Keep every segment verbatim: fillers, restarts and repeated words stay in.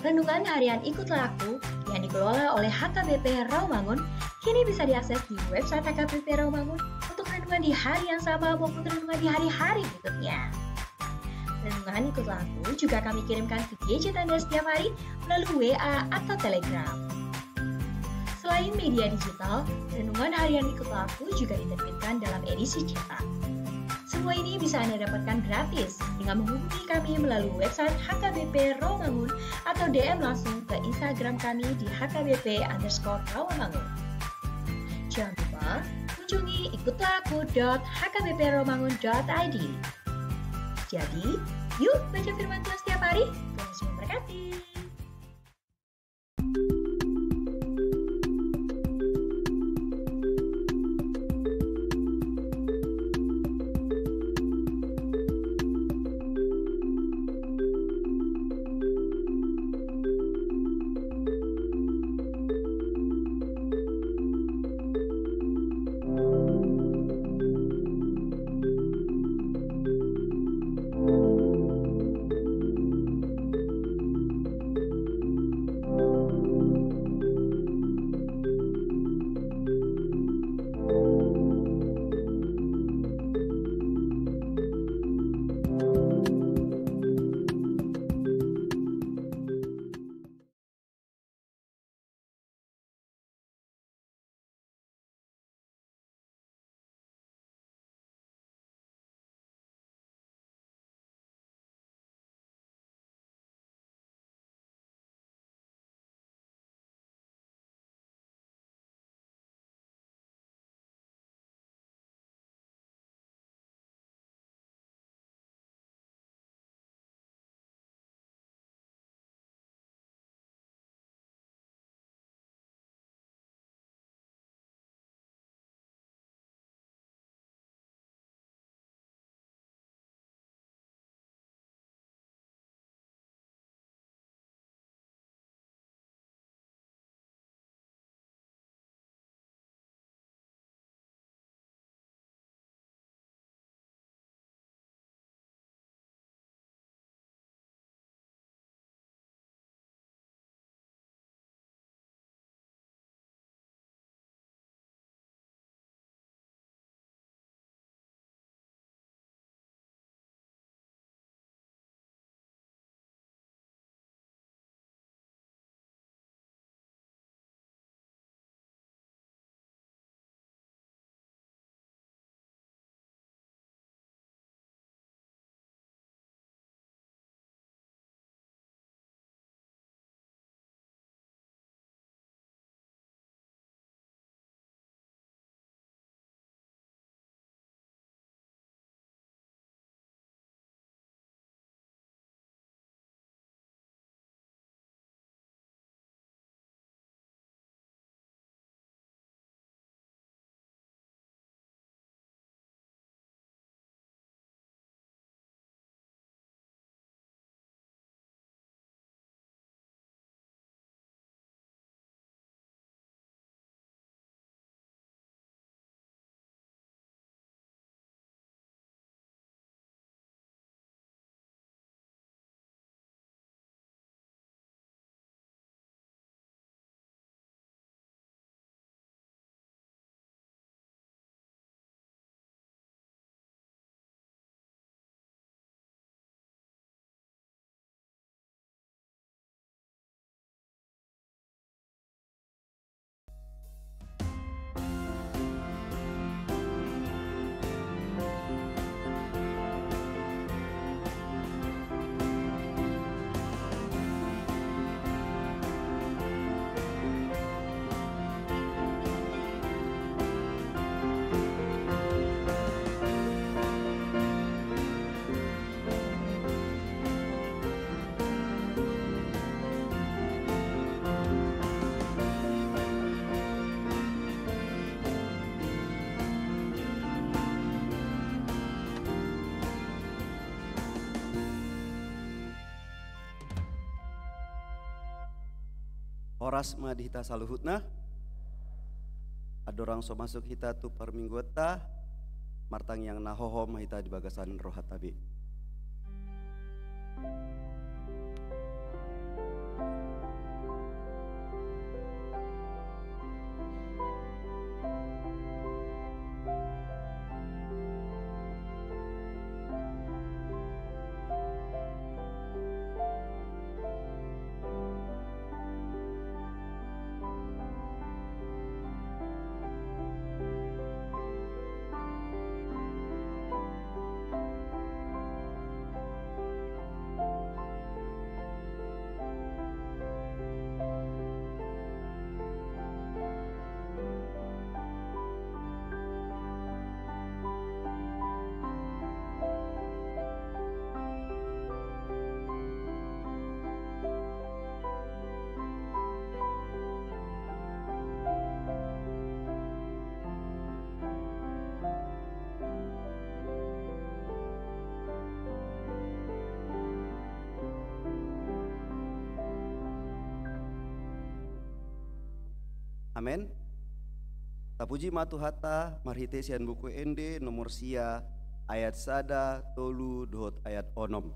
Renungan harian Ikutlah Aku yang dikelola oleh H K B P Rawamangun kini bisa diakses di website H K B P Rawamangun untuk renungan di hari yang sama maupun renungan di hari-hari berikutnya. Renungan Ikutlah Aku juga kami kirimkan ke gadget Anda setiap hari melalui W A atau Telegram. Selain media digital, renungan harian Ikutlah Aku juga diterbitkan dalam edisi cetak. Semua ini bisa Anda dapatkan gratis dengan menghubungi kami melalui website H K B P Rawamangun atau D M langsung ke Instagram kami di H K B P underscore Rawamangun. Jangan lupa kunjungi ikutlah aku dot H K B P rawamangun dot I D. Jadi, yuk baca firman Tuhan setiap hari. Tuhan Yesus memberkati. Horas ma di hita saluhutna. Andorang so masuk hita tu parmingguanta, martangiang na hohom ma hita di bagasan rohanta be. Amen. Tapuji ma Tuhanta marhite sian Buku Ende nomor sia, ayat sada, tolu dohot ayat onom.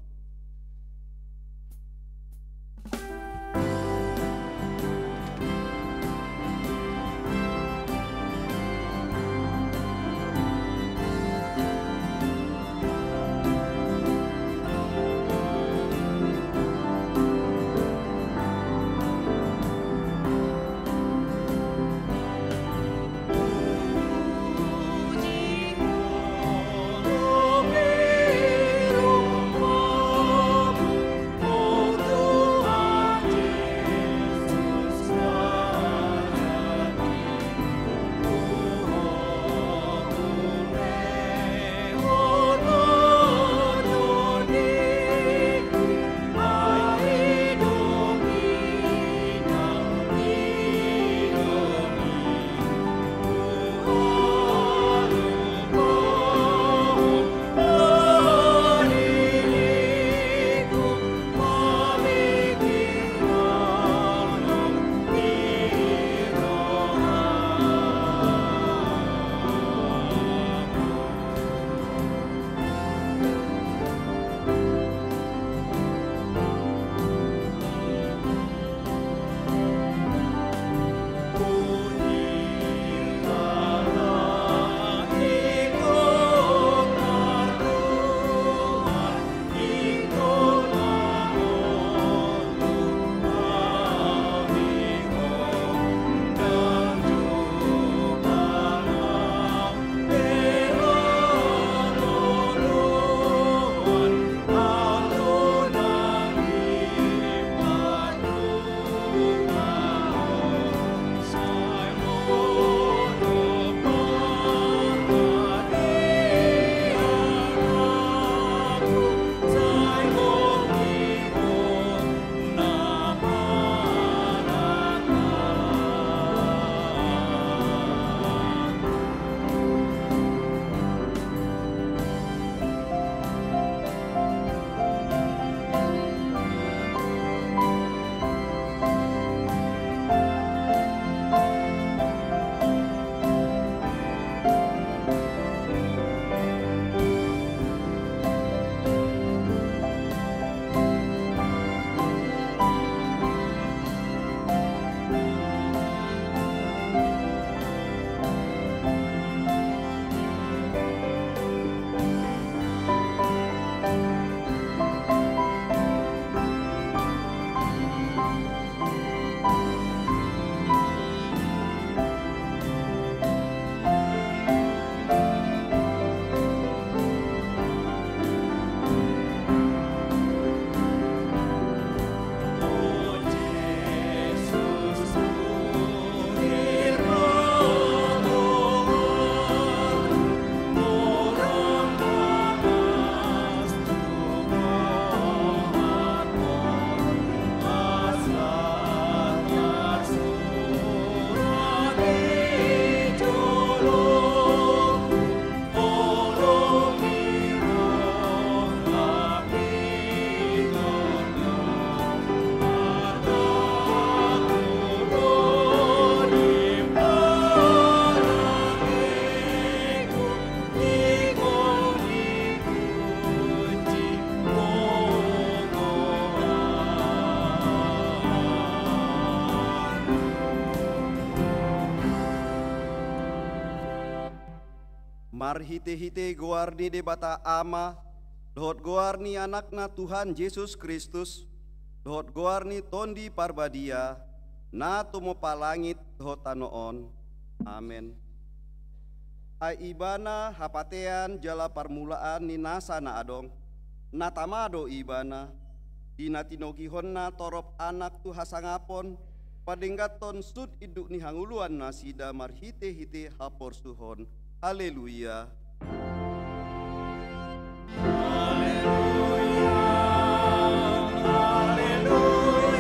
Marhitehite goar ni Debata Ama, dohot goar ni Anakna Tuhan Jesus Kristus, dohot goar ni Tondi Parbadia, na tumompa langit dohot tano on. Amen. Ai Ibana hapatean jala parmulaan ni nasa na adong, na tama do Ibana, di na tinogihonna torop anak tu hasangapon, padengganhon sut induk ni hangoluan nasida marhitehite haporsuhon. Haleluya. Haleluya, haleluya,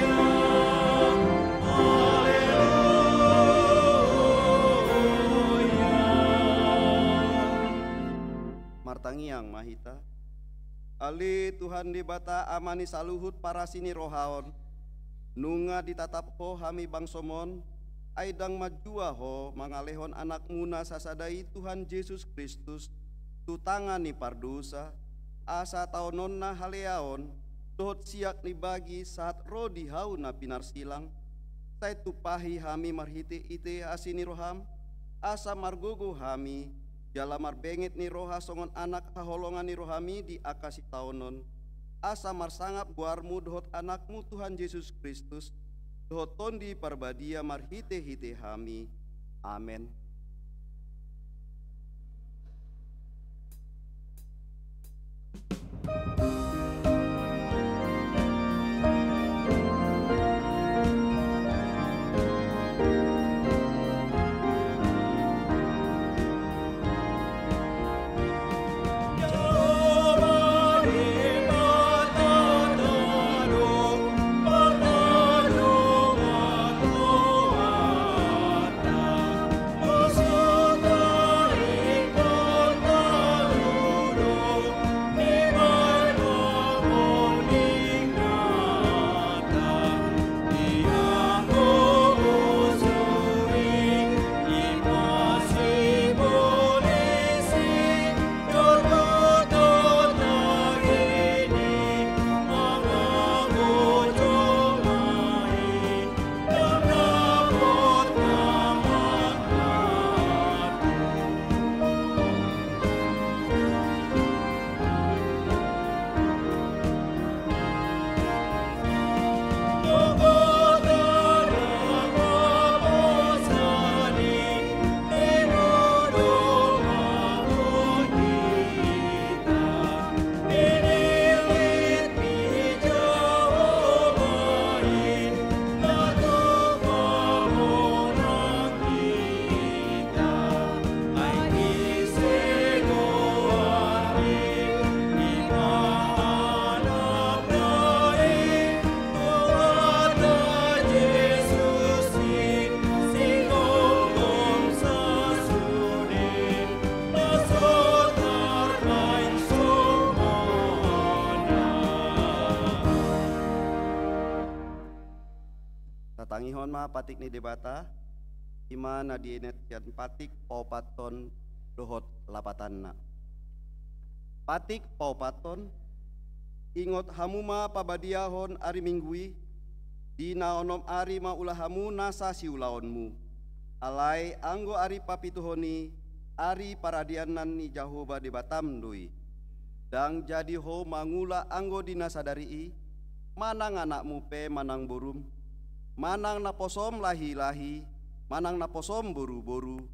haleluya. Martangiang ma hita. Ale Tuhan Debata, Ama ni saluhut parasi ni roha on, nunga ditatap Ho hami bangsoM on, Ai ndang manjua Ho mangalehon Anakmu na sasada i, Tuhan Jesus Kristus, tu tangan ni pardosa, asa taononna haleaon dohot siak ni bagi sahat ro di hau na pinarsilang? Sai tumpahi hami marhite-hite asi ni roham, asa margogo hami, jala marbenget ni roha songon anak haholongan ni rohami di angka sitaonon, asa marsangap goarmu dohot Anakmu Tuhan Jesus Kristus, dohot Tondi Parbadia marhite-hite hami. Amen. Tatangihon ma patik ni Debata, i ma na dienet sian patik paopathon dohot lapatanna. Patik paopathon. Ingot hamu ma pabadiahon ari Minggu i, di na onom ari mangula hamu nasa siulaonmu. Alai anggo ari papituhon i, ari paradianan ni Jahowa Debatam do i. Ndang jadi ho mangula anggo di na sadari i, manang anakmu pe manang borum, manang naposom lahi-lahi, manang naposom boru-boru,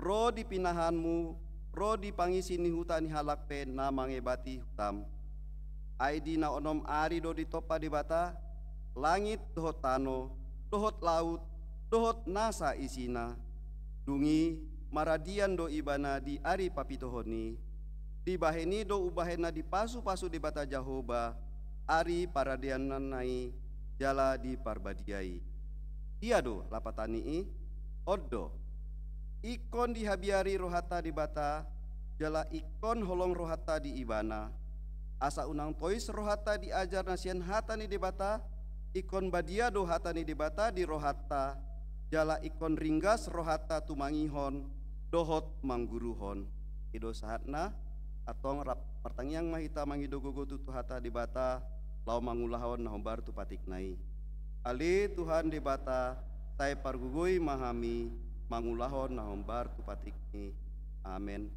ro di pinahanmu, ro di pangisi ni huta ni halak pe na mangebati hutam. Ai di na onom ari do ditompa Debata langit dohot tano, dohot laut, dohot nasa isina. Dung i maradian do Ibana di ari papituhon i. Dibahen i do umbahen na dipasu-pasu Debata Jahowa ari paradiananna i jala diparbadiai. Dia do lapatan ni i? On do. Ingkon dihabiari rohanta Debata, jala ingkon holong rohanta di Ibana. Asa unang tois rohanta di ajar na sian hata ni Debata, ingkon badia do hata ni Debata di rohanta, jala ingkon ringgas rohanta tumangihon dohot mangguruhon. I do sahatna. Antong rap martangiang ma hita mangido gogo tu, tu hata Debata, laho mangulahon na hombar tu patikna i. Ale Tuhan Debata, sai pargogoi ma hami mangulahon na hombar tu patikmi. Amen.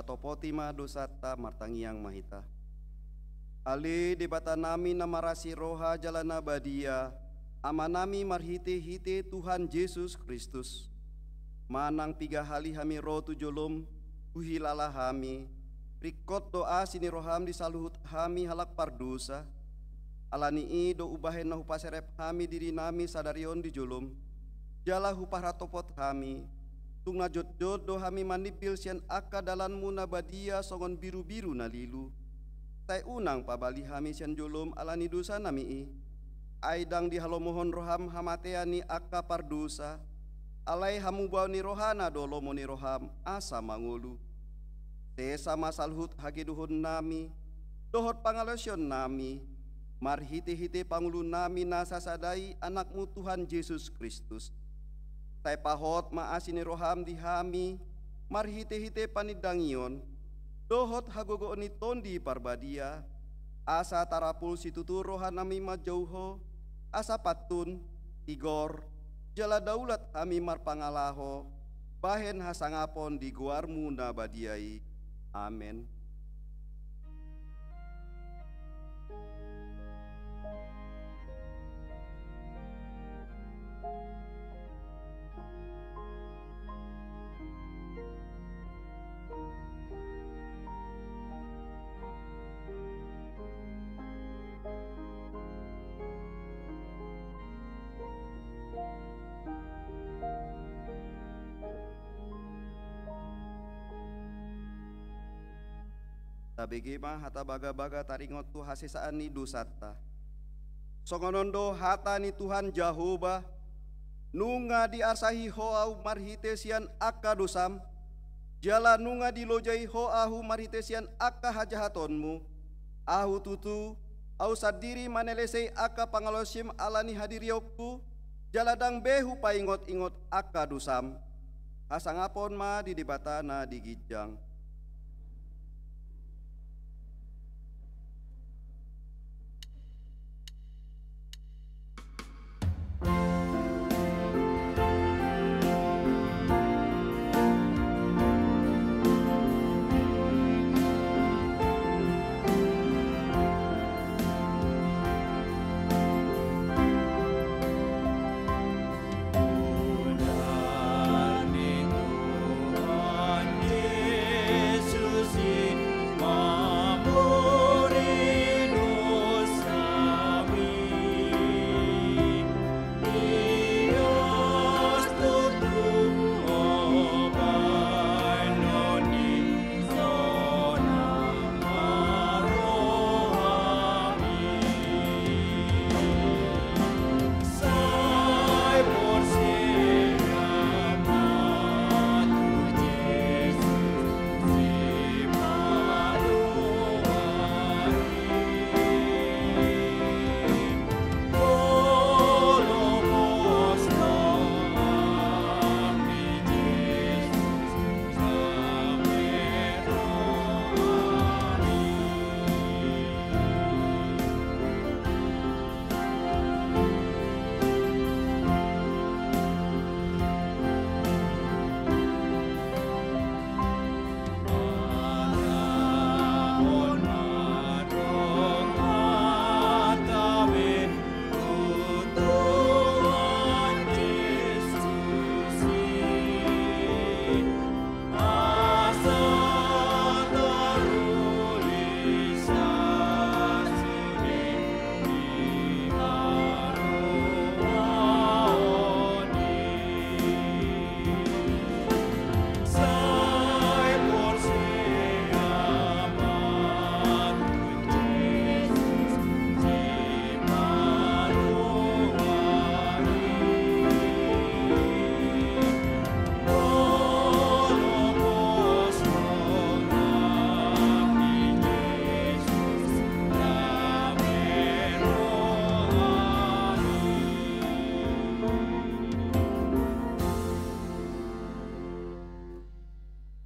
Topoti ma dosanta, martangiang ma hita. Ale Debatanami na marasi roha jala na badia, Amanami marhitehite Tuhan Jesus Kristus. Manang piga hali hami ro tu jolom, huhilala hami, ringkot do asi ni roham di saluhut hami halak pardosa. Ala ni i do umbahen na hupaserep hami dirinami sadari on di jolom, jala huparhatopot hami, tung na jotjot do hami manimbil sian angka dalanmu na badia songon birubiru na lilu. Sai unang pabali hami sian jolom ala ni dosanami i. Ai ndang dihalomohon roham hamatean ni angka pardosa, alai hamubaon ni rohana do lomo ni roham asa mangolu. Sesa ma saluhut hagedonami dohot pangalaosionnami, marhitehite pangulunami na sasada i, Anakmu Tuhan Jesus Kristus. Sai pahot ma asi ni roham di hami, marhitehite panindangion, dohot hagogoon ni Tondi Parbadia, asa tarapul situtu rohanami manjou Ho, asa pantun, tigor, jala daulat hami marpangalaho, bahen hasangapon di goarmu na badia i. Amen. Tabege ma hata bagabaga taringot tu hasesaan ni dosanta. Songon on do hata ni Tuhan Jahowa: Nunga diarsahi Ho Ahu marhite sian angka dosam, jala nunga dilojai Ho Ahu marhite sian angka hajahatonmu. Ahu tutu, Ahu sandiri manelesei angka pangalaosim ala ni hadirionku, jala ndang be hupaingotingot angka dosam. Hasangapon ma di Debata na di ginjang.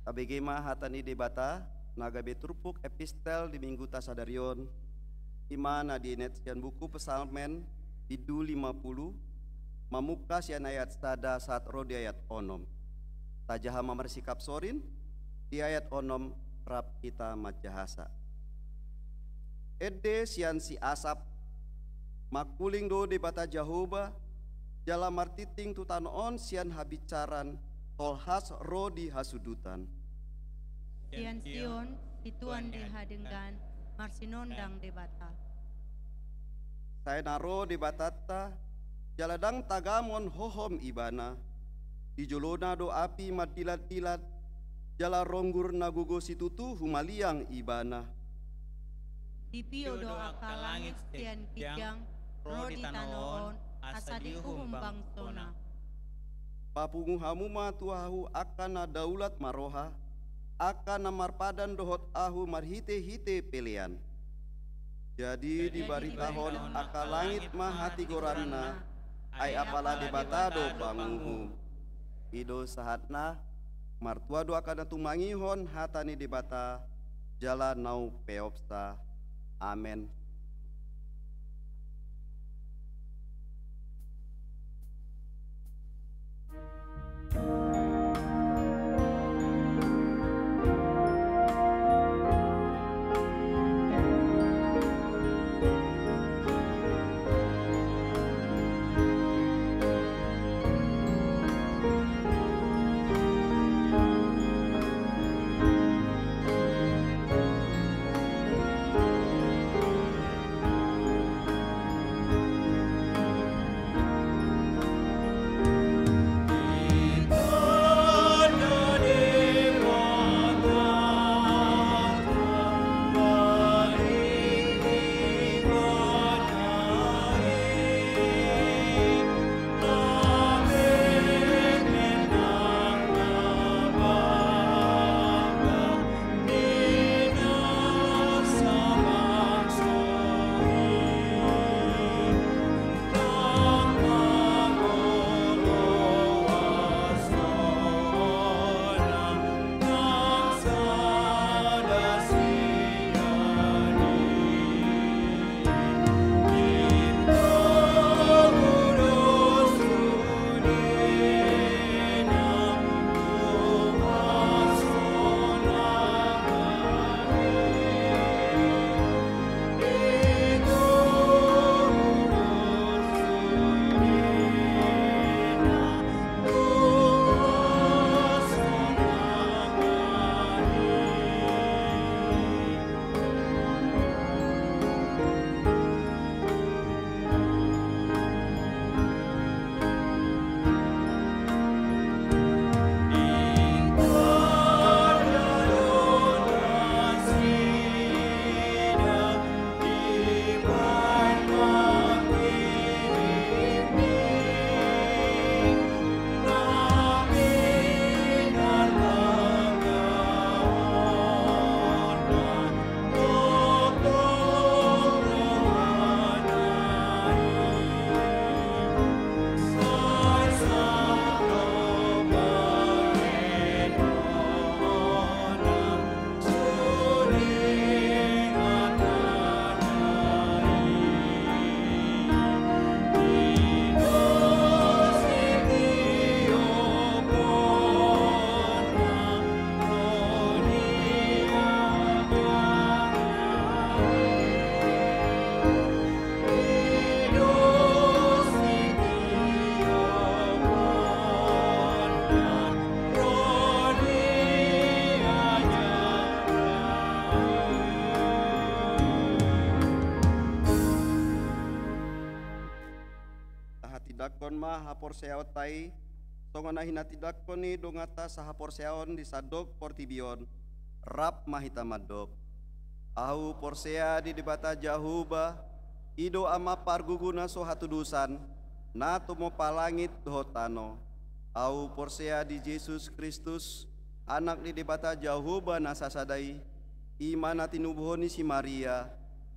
Tabege ma hata ni Debata na gabe turpuk epistel di Mingguta sadari on, i ma na dienet sian buku Psalmen, bindu lima pulu, mamungka sian ayat sada sahat ro di ayat onom. Tajaha ma marsikap sorin, Di ayat onom rap hita manjahasa. Ende sian si Asap, mangkuling do Debata Jahowa, jala martinting tu tano on sian habinsaran, tolhas ro di hasudutan. Sian Sion, situan di hadenggan, marsinondang Debata. Sai na ro Debatanta, jala ndang tagamon hohom ibana. Di jolona do api mandilandilan, jala ronggur na gogo situtu humaliang ibana. Dipio do angka langit sian ginjang, ro di tano on, asa diuhum bangsona. Papungu hamu ma tu ahu angka na daulat marroha, angka na marpadan dohot ahu marhitehite pelean. Jadi dibaritahon angka langit ma hatigoranna, ai apala Debata do panguhum. I do sahatna, martua do angka na tumangihon hata ni Debata, jala na umpeopsa. Amen. Tahatindangkon ma haporseaonta i, songon na hinatindangkon ni donganta sahaporseaon di sandok portibi on, rap ma hita mandok. Ahu porsea di Debata Jahowa, i do Ama pargogo na so hatudosan, na tumompa langit dohot tano. Ahu porsea di Jesus Kristus, Anak ni Debata Jahowa na sasada i, i ma na tinubuhon ni si Maria,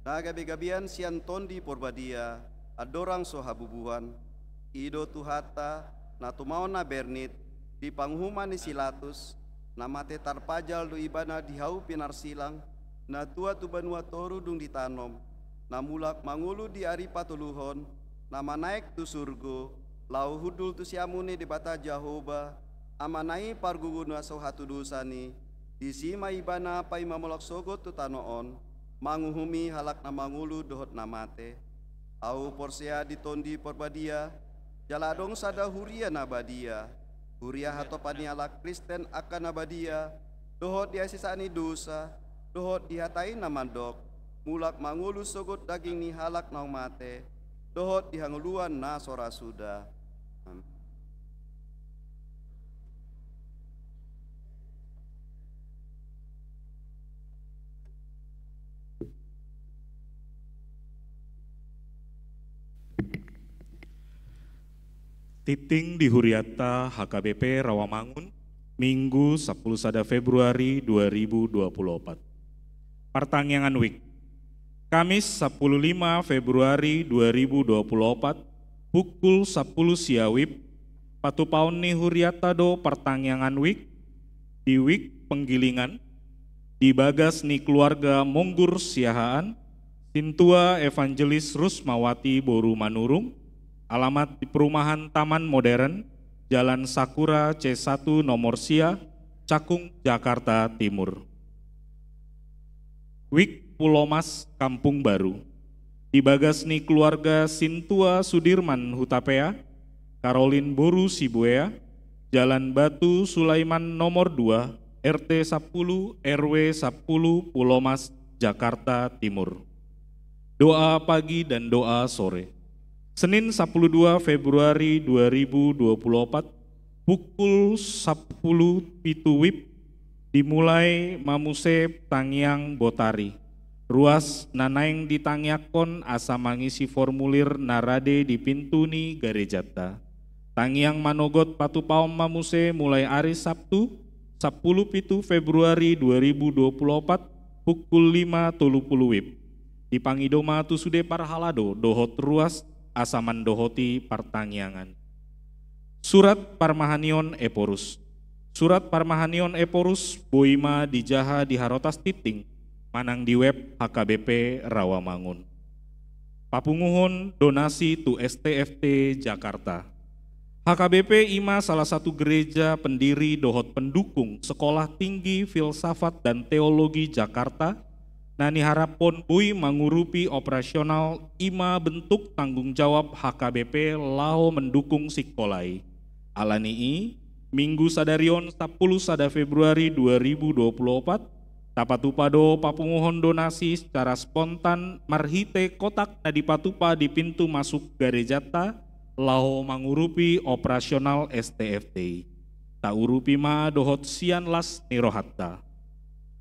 na gabegabean sian Tondi Porbadia, andorang so habubuhan. I do Tuhanta, na tumaon na bernit, di panguhuman ni si Latus, na mate tarpajal do ibana di hau pinarsilang, na tua tu banua toru dung ditanom, na mulak mangolu di ari patoluhon, na manaek tu surgo, laho hundul tu siamun ni Debata Jahowa, Amana i pargogo na so hatudosan i, Disi ma Ibana paima mulak sogot tu tano on, manguhumi halak na mangolu dohot na mate. Ahu porsea di Tondi Parbadia, jala adong sada huria na badia, huria hatopan ni halak Kristen angka na badia, dohot di hasesaan ni dosa, dohot di hata i na mandok, mulak mangolu sogot daging ni halak naung mate, dohot di hangoluan na so ra suda. Amin. Tintin di hurianta H K B P Rawamangun, Minggu sampulu sada Februari dua ribu dua puluh opat. Partangiangan Wijk. Kamis sampulu lima Februari dua ribu dua puluh opat, pukul sampulu sia WIB, patupaon ni hurianta do partangiangan Wijk, di Wijk Penggilingan, di bagas ni keluarga Monggur Siahaan, Sintua Evangelis Rusmawati boru Manurung, alamat di perumahan Taman Modern, Jalan Sakura C satu nomor sia, Cakung, Jakarta Timur. Wijk Pulomas Kampung Baru, di bagas ni keluarga Sintua Sudirman Hutapea, Karolin boru Sibuea, Jalan Batu Sulaiman nomor dua, R T sampulu, R W sampulu, Pulomas, Jakarta Timur. Doa pagi dan doa sore. Senin sampulu dua Februari dua ribu dua puluh opat, pukul sampulu pitu WIB, dimulai ma muse tangiang botari. Ruas na naeng ditangiangkon asa mangisi formulir na rade di pintu ni garejanta. Tangiang manogot patupaon ma muse mulai ari Sabtu, sampulu pitu Februari dua ribu dua puluh opat, pukul lima tolu pulu WIB. Dipangido ma tu sude parhalado dohot ruas asa mandohoti partangiangan. Surat parmahanion Ephorus. Surat parmahanion Ephorus boi ma dijaha di Harotas Tintin, manang di web H K B P Rawamangun. Papunguhon donasi tu S T F T Jakarta. H K B P i ma salah satu gereja pendiri dohot pendukung Sekolah Tinggi Filsafat dan Teologi Jakarta, na niharaphon boi mangurupi operasional i ma bentuk tanggung jawab H K B P laho mendukung sikola i. Alani i, Minggu sadari on sampulu sada Februari dua ribu dua puluh opat, tapatupa do papunguhon donasi secara spontan marhite kotak na dipatupa di pintu masuk garejanta laho mangurupi operasional S T F T i. Taurupi ma dohot sian las ni rohanta.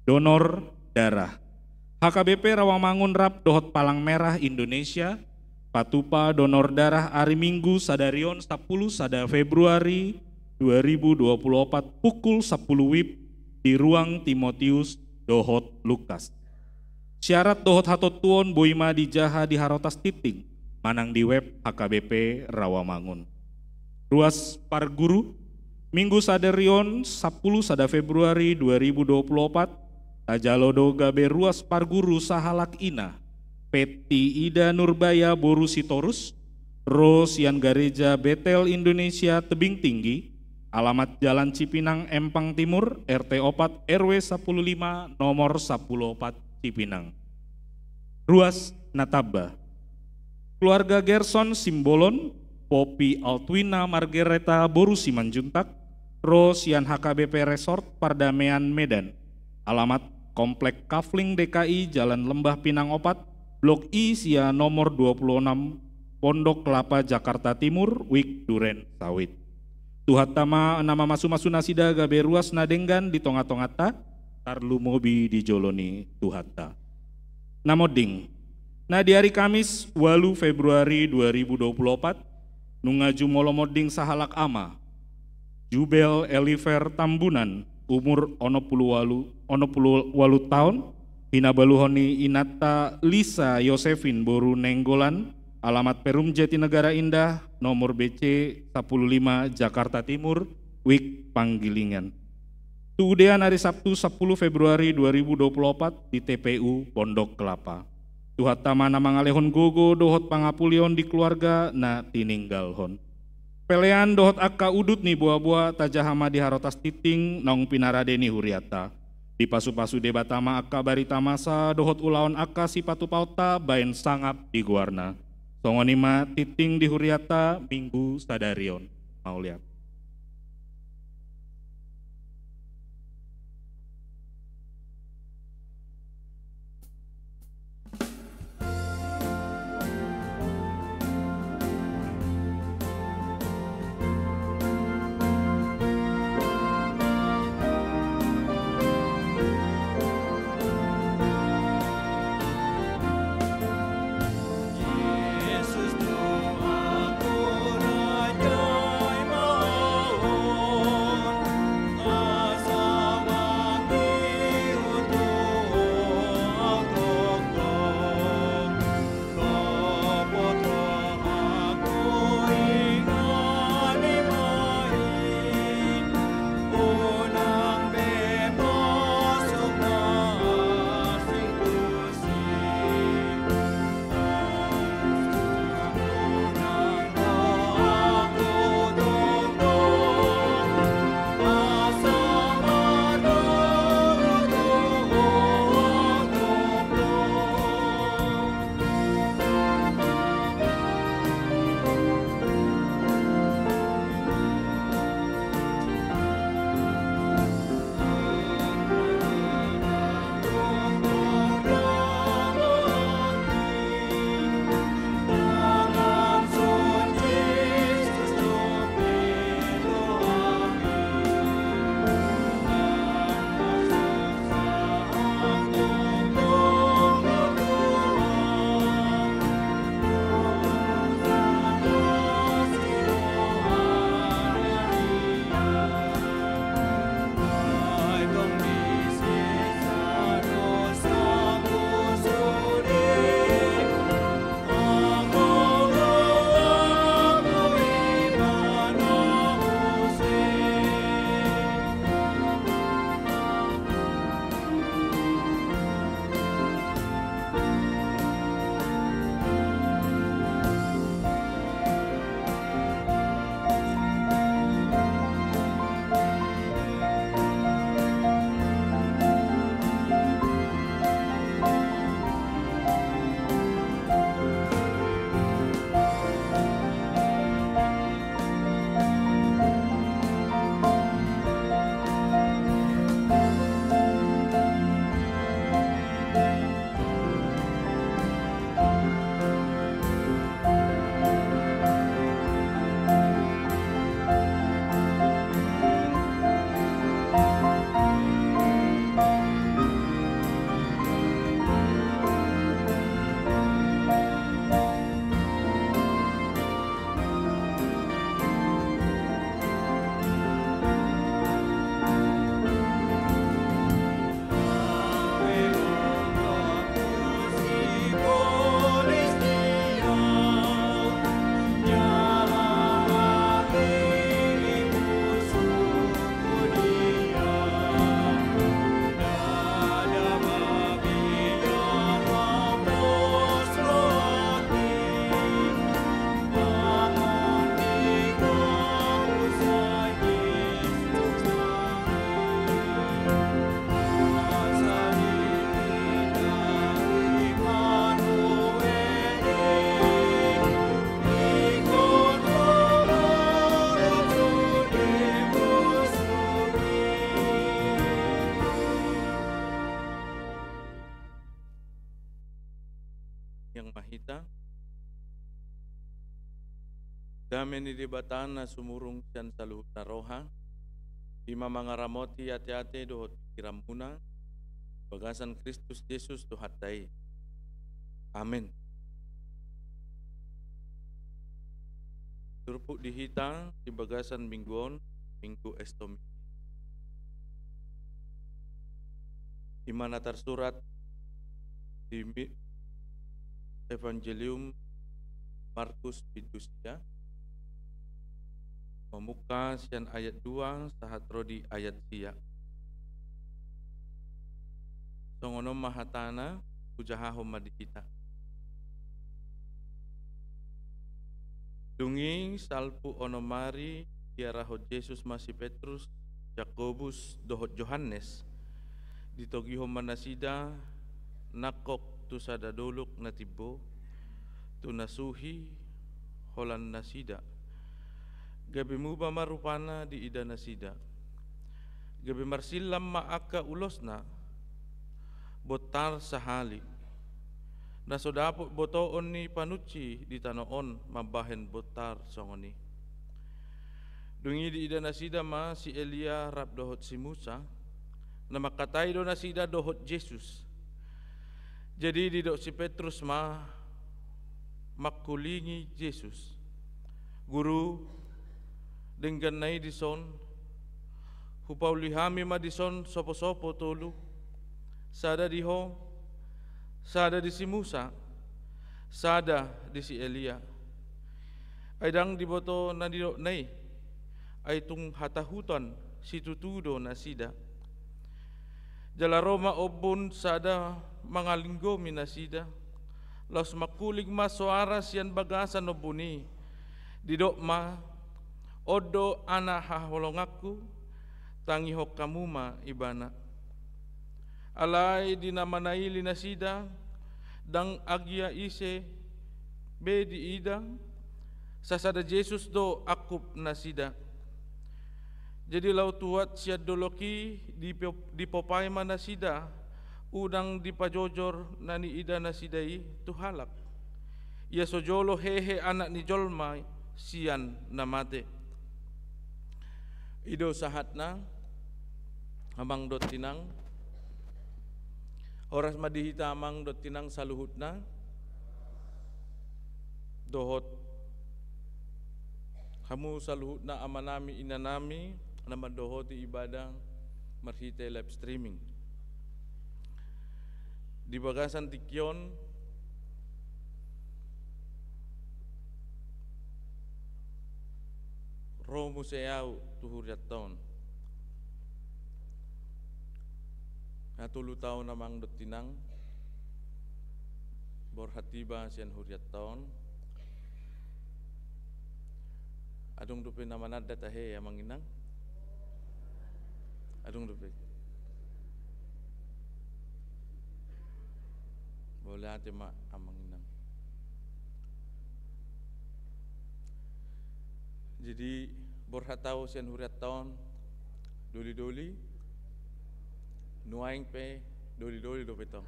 Donor darah. H K B P Rawamangun rap dohot Palang Merah Indonesia patupa donor darah ari Minggu sadari on sampulu sada Februari dua ribu dua puluh opat pukul sampulu WIB di ruang Timotius dohot Lukas. Syarat dohot hatontuon boi ma dijaha di Harotas Tintin manang di web H K B P Rawamangun. Ruas parguru, Minggu sadari on sampulu sada Februari dua ribu dua puluh opat, tajalo do gabe ruas parguru sahalak ina, Petti Ida Nurbaya boru Sitorus, ro sian Gareja Betel Indonesia Tebing Tinggi, alamat Jalan Cipinang Empang Timur, R T opat, R W sampulu lima, nomor sampulu opat, Cipinang. Ruas na tamba. Keluarga Gerson Simbolon, Poppy Altwina Margareta boru Simanjuntak, ro sian H K B P Resort Pardamaian Medan. Alamat Komplek Kafling D K I, Jalan Lembah Pinang opat, Blok I sia nomor dua puluh enam, Pondok Kelapa, Jakarta Timur, Wijk Duren Sawit. Tuhanta ma na mamasumasu nasida gabe ruas na denggan di tongatonganta, tarlumobi di jolo ni Tuhanta. Na monding. Na di ari Kamis, ualu Februari dua ribu dua puluh opat, nunga jumolo monding sahalak ama, Jubel Eliver Tambunan, umur onom pulu ualu, onom pulu ualu taon, hinabaluhon ni inanta Lisa Yosefin boru Nainggolan, alamat Perum Jatinegara Indah, nomor B C sampulu lima, Jakarta Timur, Wijk Panggilingan. Tu udean ari Sabtu sampulu Februari dua ribu dua puluh opat di T P U Pondok Kelapa. Tuhanta ma na mangalehon gogo dohot pangapulion di keluarga na tininggalhon. Pelean dohot angka udut ni boaboa tajaha ma di Harotas Tintin naung pinarade ni hurianta. Dipasupasu Debata ma angka barita masa dohot ulaon angka sipatupaonta baen sangap di goarna. Songon i ma tingting di hurianta Minggu sadari on. Mauliate. Yang mahita. Dame ni Debata na sumurung sian saluhutna roha, i ma mangaramoti ateate dohot pingkiranmuna, bagasan Kristus Jesus Tuhanta i. Amen. Turpuk di hita di bagasan minggu on, Minggu Estomi. I ma na tarsurat di mi-, Evangelium Markus bindu sia, mamungka sian ayat dua sahat ro di ayat sia. Songon on ma hatana, hujahahon ma di hita. Dung i salpu onom ari diarahon Jesus ma si Petrus, Jakobus dohot Johannes, Ditogihon ma nasida nangkok tu sada dolok na timbo, tu na suhi holan nasida. Gabe muba ma rupana diida nasida. Gabe marsillam ma angka ulosna, bontar sahali. Na so dapot botoon ni panunsi di tano on mambahen bontar songon i. Dung i diida nasida ma si Elia rap dohot si Musa, na mangkatai do nasida dohot Jesus. Jadi didok si Petrus ma mangkulingi Jesus, "Guru, dengganna i dison, hupauli hami ma dison sopo-sopo tolu, sada di Ho, sada di si Musa, sada di si Elia." Ai ndang diboto na nidokna i, ai tung hatahuton situtu do nasida. Jala ro ma ombun sada mangalinggomi nasida, laos mangkuling ma soara sian bagasan ombun i, didok ma, "On do Anak haholonganku, tangihon hamu ma Ibana." Alai di na manaili nasida, ndang agia ise be diida, sasada Jesus do angkup nasida. Jadi laho tuat sian dolok i, dipo-, dipopai ma nasida, unang dipajojor na niida nasida i tu halak. Ia so jolo hehe Anak ni jolma sian na mate. I do sahatna, amang dohot inang. Horas ma di hita amang dohot inang saluhutna. Dohot hamu saluhutna amanami, inanami, na mandohoti ibadah marhite live streaming. Di bagasan tingki on, ro muse au tu hurianta on. Nga tolu taon amang dohot inang, borhat iba sian hurianta on. Adong dope na mananda tahe amang inang? Adong dope. Mauliate ma amang inang. Jadi borhat au sian hurianta on, doli-doli, nuaeng pe doli-doli dope tong.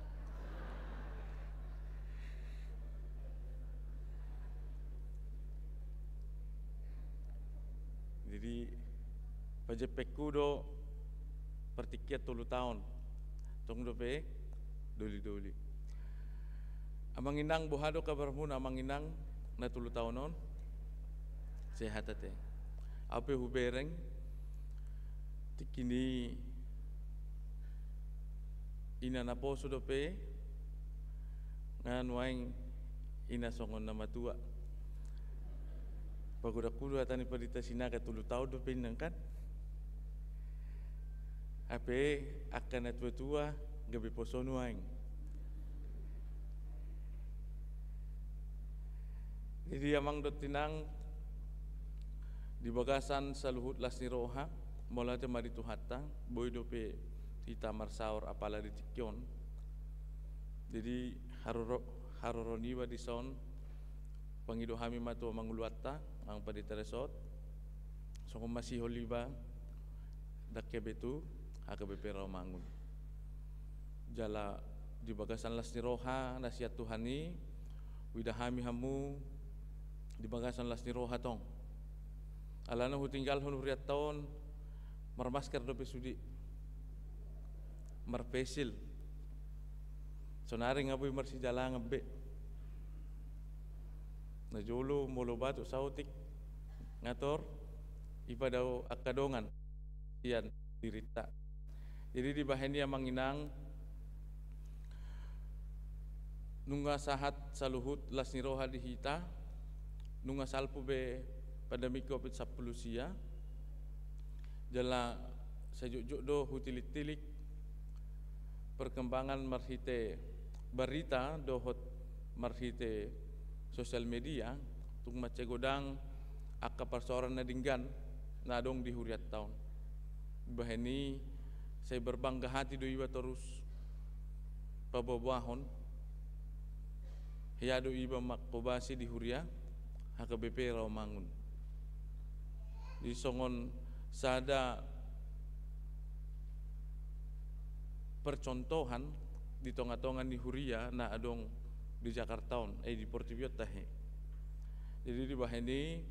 Jadi pajempekku do partingkian tolu taon, tong dope doli-doli. Amang inang, boha do kabarmuna amang inang na tolu taon on? Sehat ate. Au pe hubereng, tingki ni ina naposo dope, nga nuaeng ina songon na matua. Pagodangku do hata ni pandita Sinaga, tolu taon dope inang kan? Hape angka na tua-tua gabe poso nuaeng. Jadi amang dohot inang, di bagasan saluhut las ni roha, mauliate ma di Tuhanta, boi dope hita marsaor apala di tingki on. Jadi haroro-, haroro niba dison, pangido hami ma tu amanguluanta, amang pandita Resort, songon masihol iba, ndang hea be tu H K B P Rawamangun. Jala di bagasan las ni roha na sian Tuhan i, huida hami hamu di bagasan las ni roha tong. Alana hutinggalhon hurianta on, marmasker dope sude, marfaceal. Sonari nga boi marsijalangan be. Na jolo molo batuk saotik nga tor ipadao angka dongan sian dirinta. Jadi dibahen i amang inang, nunga sahat saluhut las ni roha di hita, nunga salpu be pandemi covid sampulu sia, jala sai jotjot do hutilik-tilik perkembangan marhite barita dohot marhite sosial media, tung mansai godang angka parsaoran na denggan na adong di hurianta on. Bahen i Sai berbangga hati do iba torus paboaboahon, hea do iba manghobasi di huria H K B P Rawamangun. Di songon sada percontohan di tongatonga ni huria na adong di Jakarta on, eh, di portibi on tahe. Jadi dibahen i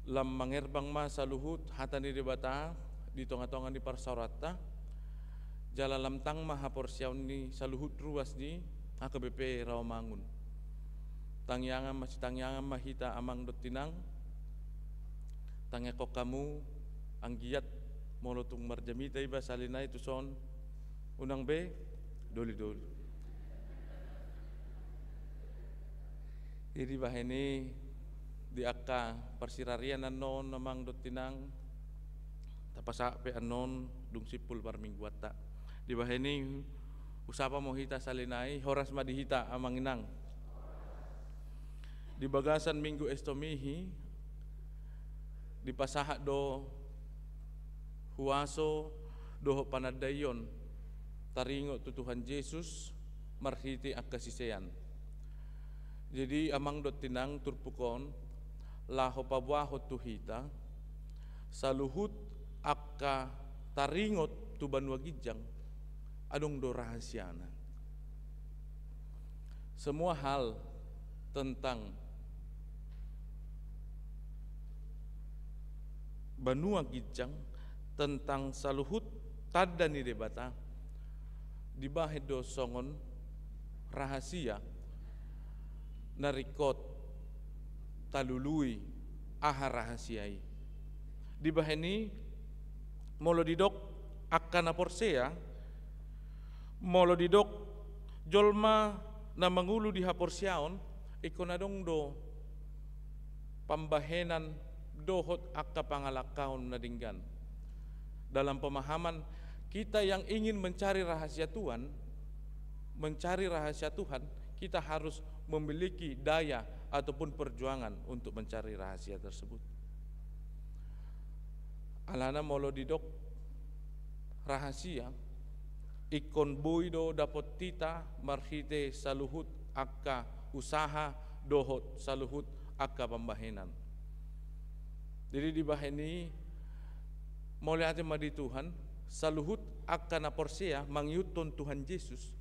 lam mangerbang ma saluhut hata ni Debata di tongatonga ni parsaoranta, jala lam tang ma haporseaon ni saluhut ruas ni H K B P Rawamangun. Tangiangan ma, sitangiangan ma hita amang dohot inang, tangiangkon hamu anggiat molo tung marjamita iba sahali nai tuson, unang be dolidoli. Jadi dibahen i di angka parsirarian annon amang dohot inang, tapasahat pe annon dung simpul parmingguanta. Dibahen i husapa ma hita sahali nai, horas ma di hita amang inang. Di bagasan Minggu Estomihi dipasahat do huaso dohot panandaion taringot tu Tuhan Jesus marhite angka sisean. Jadi amang dohot inang, turpuk on laho paboahon tu hita, saluhut angka taringot tu banua ginjang adong do rahasiana. Semua hal tentang banua ginjang, tentang saluhut tanda ni Debata, dibahen do songon rahasia na ringkot talului aha rahasia i. Dibahen i, molo didok angka na porsea, molo didok jolma na mangolu di haporseaon, ingkon adong do pambahenan dohot angka pangalangkaon na denggan. Dalam pemahaman, kita yang ingin mencari rahasia Tuhan, mencari rahasia Tuhan, kita harus memiliki daya ataupun perjuangan untuk mencari rahasia tersebut. Alana molo didok rahasia, ingkon boi do dapot hita marhite saluhut angka usaha dohot saluhut angka pambahenan. Jadi dibahen i, mauliate ma di Tuhan, saluhut angka na porsea mangihuthon Tuhan Jesus,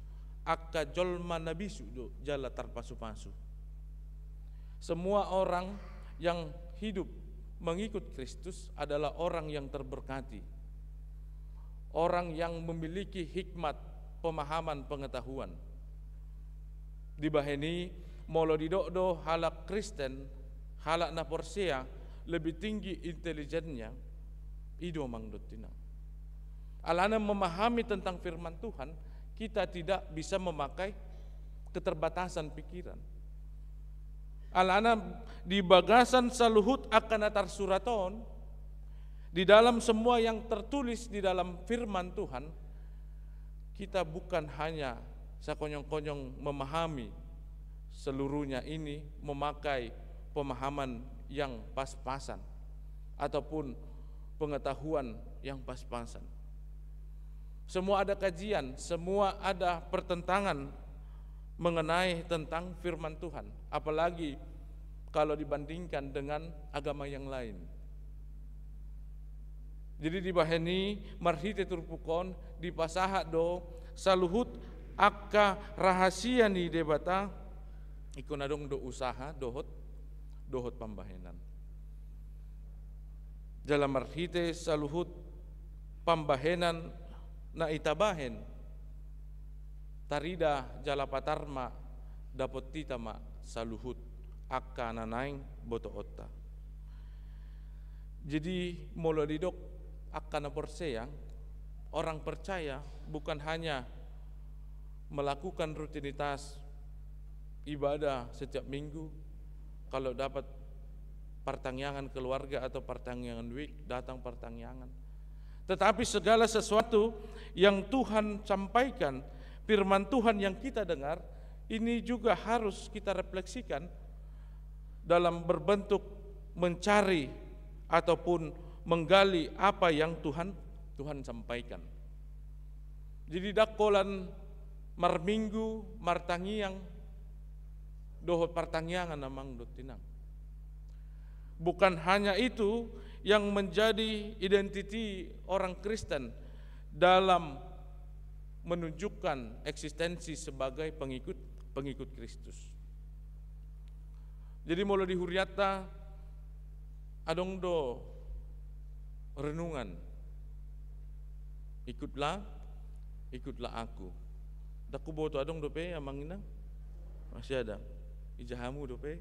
angka jolma na bisuk do jala tarpasupasu. Semua orang yang hidup mengikut Kristus adalah orang yang terberkati, orang yang memiliki hikmat, pemahaman, pengetahuan. Dibahen i, molo didok do halak Kristen, halak na porsea, lebih tinggi intelijennya, i do amang dohot inang. Alana memahami tentang firman Tuhan, kita tidak bisa memakai keterbatasan pikiran. Alana di bagasan saluhut angka na tarsurat on, di dalam semua yang tertulis di dalam firman Tuhan, kita bukan hanya sakonyong-konyong memahami seluruhnya ini, memakai pemahaman yang pas-pasan ataupun pengetahuan yang pas-pasan. Semua ada kajian, semua ada pertentangan mengenai tentang firman Tuhan, apalagi kalau dibandingkan dengan agama yang lain. Jadi dibahen i, marhite turpuk on dipasahat do saluhut angka rahasia ni Debata, ingkon adong do usaha dohot, dohot pambahenan. Jala marhite saluhut pambahenan na itabahen, tarida jala patar ma dapot hita ma saluhut angka na naeng botoonta. Jadi molo didok angka na porsea, orang percaya bukan hanya melakukan rutinitas ibadah setiap minggu, kalau dapat partangiangan keluarga atau partangiangan week, datang partangiangan. Tetapi segala sesuatu yang Tuhan sampaikan, firman Tuhan yang kita dengar, ini juga harus kita refleksikan dalam berbentuk mencari ataupun menggali apa yang Tuhan, Tuhan sampaikan. Jadi, ndang holan marminggu, martangiang, dohot partangiangan, amang dohot inang. Bukan hanya itu yang menjadi identiti orang Kristen dalam menunjukkan eksistensi sebagai pengikut, pengikut Kristus. Jadi, molo di hurianta adong do renungan, ikutlah, ikutlah aku. Ndang huboto adong dope, amang inang? Masih ada. Ijahamu dope?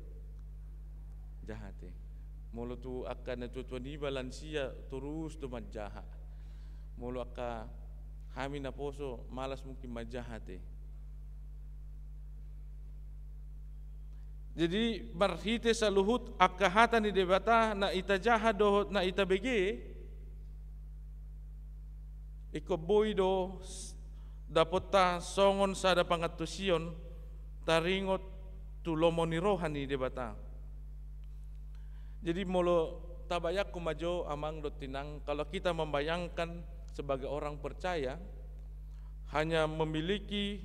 Jaha te. Molo tu angka na tua-tua niba, lansia, torus do manjaha. Molo angka hami naposo, malas mungkin manjaha te. Jadi, marhite saluhut angka hata ni Debata na itajaha dohot na itabege, ingkon boi do s-, dapotta songon sada pangantusion taringot tu lomo ni roha ni Debata. Jadi, molo tabayangkon ma jo, amang dohot inang, kalau kita membayangkan sebagai orang percaya, hanya memiliki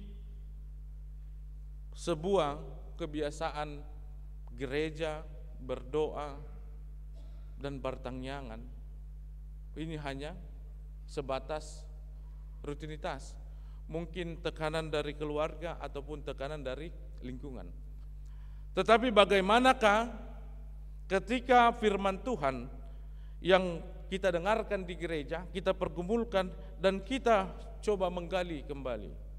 sebuah kebiasaan gereja, berdoa, dan partangiangan, ini hanya sebatas rutinitas. Mungkin tekanan dari keluarga ataupun tekanan dari lingkungan. Tetapi bagaimanakah ketika firman Tuhan yang kita dengarkan di gereja, kita pergumulkan, dan kita coba menggali kembali?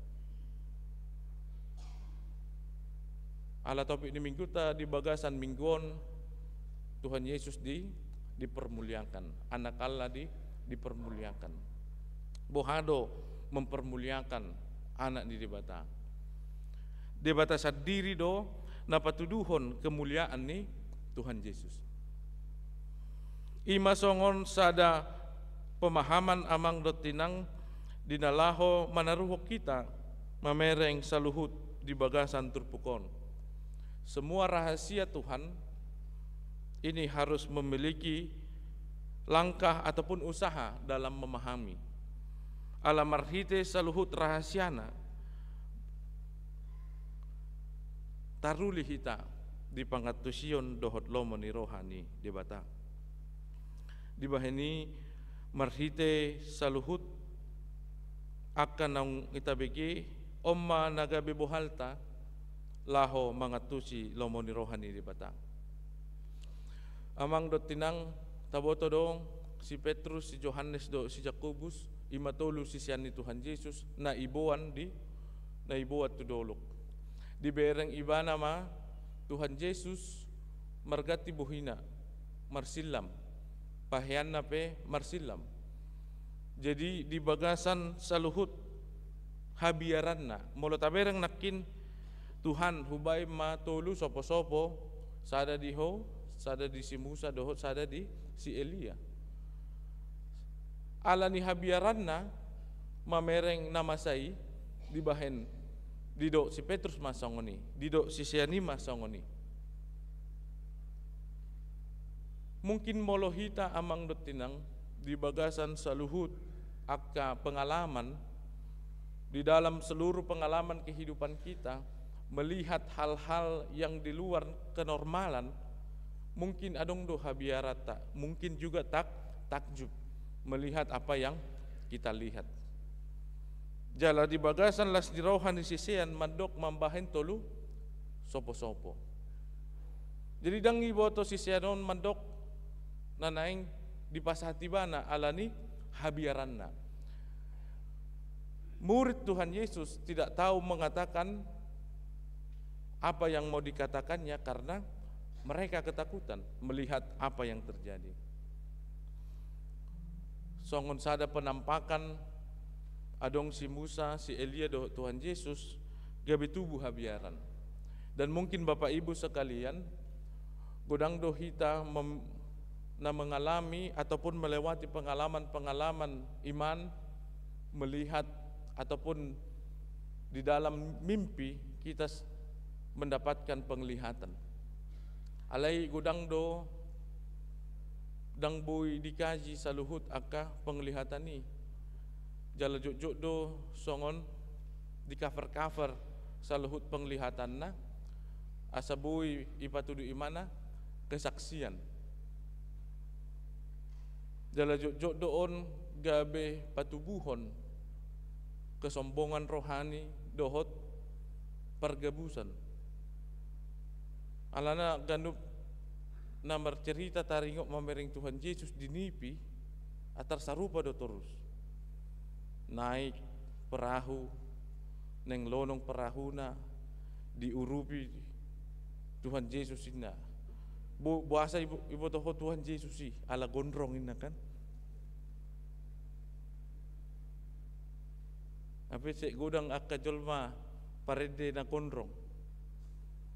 Ala topik ni mingguta di bagasan minggu on, Tuhan Yesus di, dipermuliakan, Anak Allah di, dipermuliakan. Boha do mempermuliakan Anak ni Debata? Debata sandiri do na patuduhon kemuliaan ni Tuhan Yesus. I ma songon sada pemahaman, amang dohot inang, di na laho manaruhon hita mamereng saluhut di bagasan turpuk on. Semua rahasia Tuhan ini harus memiliki langkah ataupun usaha dalam memahami. Ala marhite saluhut rahasiana, taruli hita di pangantusion dohot lomo ni roha ni Debata. Dibahen i, marhite saluhut angka naung itabege, on ma na gabe bohalta laho mangantusi lomo ni roha ni Debata. Amang dohot inang, taboto do si Petrus, si Johannes dohot si Jakobus, i ma tolu sisean ni Tuhan Yesus, na iboan di, na iboan tu dolok. Dibereng ibana ma Tuhan Yesus marganti bohina, marsillam, paheanna pe marsillam. Jadi, di bagasan saluhut habiaranna, molo tabereng nangkin, Tuhan, hubahen ma tolu sopo-sopo, sada di Ho, sada di si Musa, dohot sada di si Elia. Ala ni habiaranna mamereng na masa i, dibahen, didok si Petrus ma songon i, didok sisean i ma songon i. Mungkin molo hita, amang dohot inang, di bagasan saluhut angka pengalaman, di dalam seluruh pengalaman kehidupan kita, melihat hal-hal yang di luar kenormalan, mungkin adong do habiaranta, mungkin juga tak-, takjub melihat apa yang kita lihat. Jala di bagasan las ni roha ni sisean mandok mambahen tolu sopo-sopo. Jadi, ndang diboto sisean on mandok na naeng dipasahat ibana ala ni habiaranna. Murid Tuhan Yesus tidak tahu mengatakan apa yang mau dikatakannya karena mereka ketakutan melihat apa yang terjadi. Songon sada penampakan, adong si Musa, si Elia dohot Tuhan Yesus, gabe tubu habiaran. Dan mungkin Bapak Ibu sekalian, godang do hita mem-, na mengalami ataupun melewati pengalaman-pengalaman iman, melihat ataupun di dalam mimpi kita s-, mendapatkan penglihatan. Alai godang do ndang boi dikaji saluhut angka penglihatan i. Jala jotjot do songon di cover-cover saluhut penglihatanna, asa boi ipatudu imana kesaksian. Jala jotjot do on gabe patubuhon kesombongan rohani dohot pargabusan. Alana ganup na marcerita taringot mamereng Tuhan Jesus di nipi, atar sarupa do torus. Naik perahu, naeng lonong perahuna, diurupi Tuhan Jesus inna. Bo-, boasa ibo-, iboto ho Tuhan Jesus i, ala gondrong inna kan. Hape sai godang angka jolma parende na gondrong.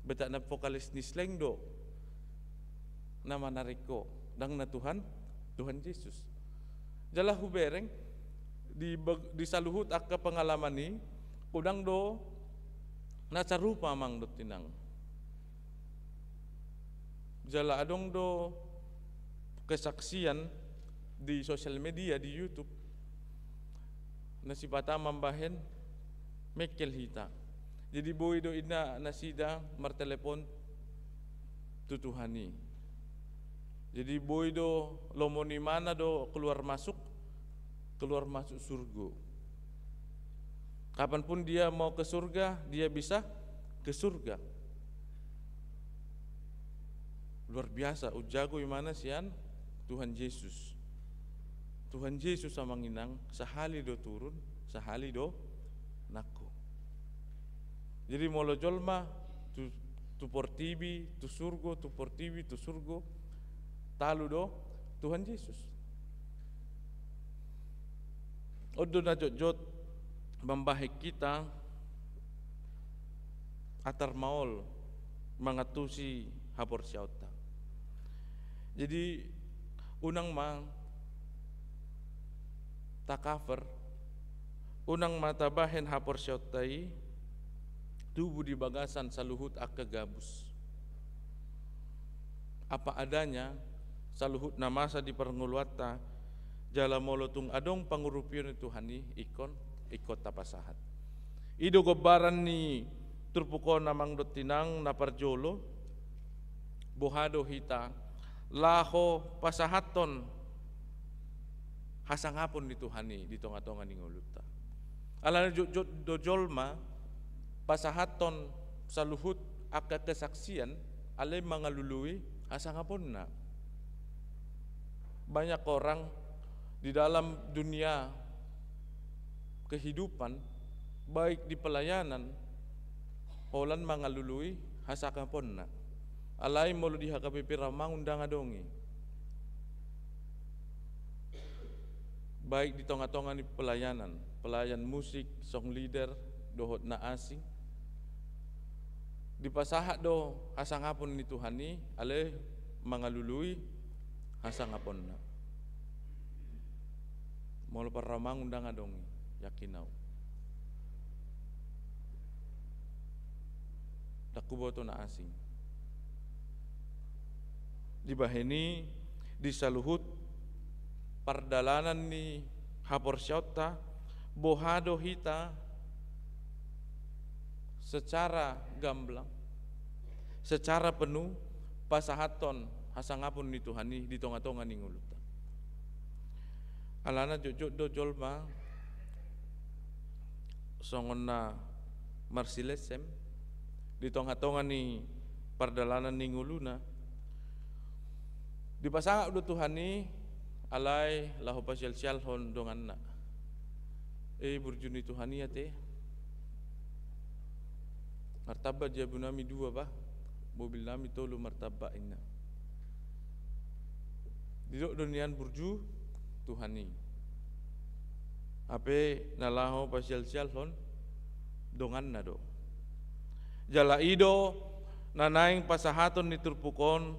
Betak na vokalis ni Slank do na manarik ho, ndang na Tuhan, Tuhan Jesus. Jala hubereng di bag-, di saluhut angka pengalaman i, godang do na sarupa amang dohot inang. Jala adong do kesaksian di sosial media, di YouTube, na sipata mambahen mengkel hita. Jadi boi do inna nasida martelepon tu Tuhan i. Jadi boi do lomo ni imana do keluar masuk, keluar masuk surgo. Kapanpun dia mau ke surga, dia bisa ke surga. Luar biasa, umjago imana sian Tuhan Jesus. Tuhan Jesus amang inang, sahali do turun, sahali do nangko. Jadi molo jolma tu, tu portibi, tu surgo, tu portibi, tu surgo, talu do Tuhan Jesus. On do na jotjot mambahen hita atar maol mangantusi haporseaonta. Jadi unang ma ta cover, unang ma tabahen haporseaonta i tubu di bagasan saluhut angka gabus. Apa adanya, saluhut na masa di parngoluanta, jala molo tung adong pangurupion ni Tuhan i, ingkon, ingkon tapasahat. I do gombaran ni turpuk on amang dohot inang na parjolo, boha do hita laho pasahathon hasangapon ni Tuhan i di tongatonga ni ngolunta. Alana jotjot do jolma pasahathon saluhut angka kesaksian alai mangalului hasangaponna. Banyak orang di dalam dunia kehidupan, baik di pelayanan, holan mangalului hasangaponna. Alai molo di H K B P Rawamangun ndang adong i. Baik di tongatonga ni pelayanan, pelayan musik, song leader, dohot na asing, dipasahat do hasangapon ni Tuhan i, alai mangalului hasangaponna. Molo par Rawamangun ndang adong i, yakin au. Ndang huboto na asing. Dibahen i di saluhut pardalanan ni haporseaonta, boha do hita secara gamblang, secara penuh pasahathon hasangapon ni Tuhan i di tongatonga ni ngolunta. Alana jotjot do jolma songon na marsilesem di tongatonga ni pardalanan ni ngoluna. Dipasangap do Tuhan i, alai laho pasialsialhon donganna. E, burju ni Tuhan i ate. Martamba jabunami dua bah, mobilnami tolu martamba inna. Didok do nian burju Tuhan i. Hape na laho pasialsialhon donganna do. Jala i do na naeng pasahaton ni turpuk on,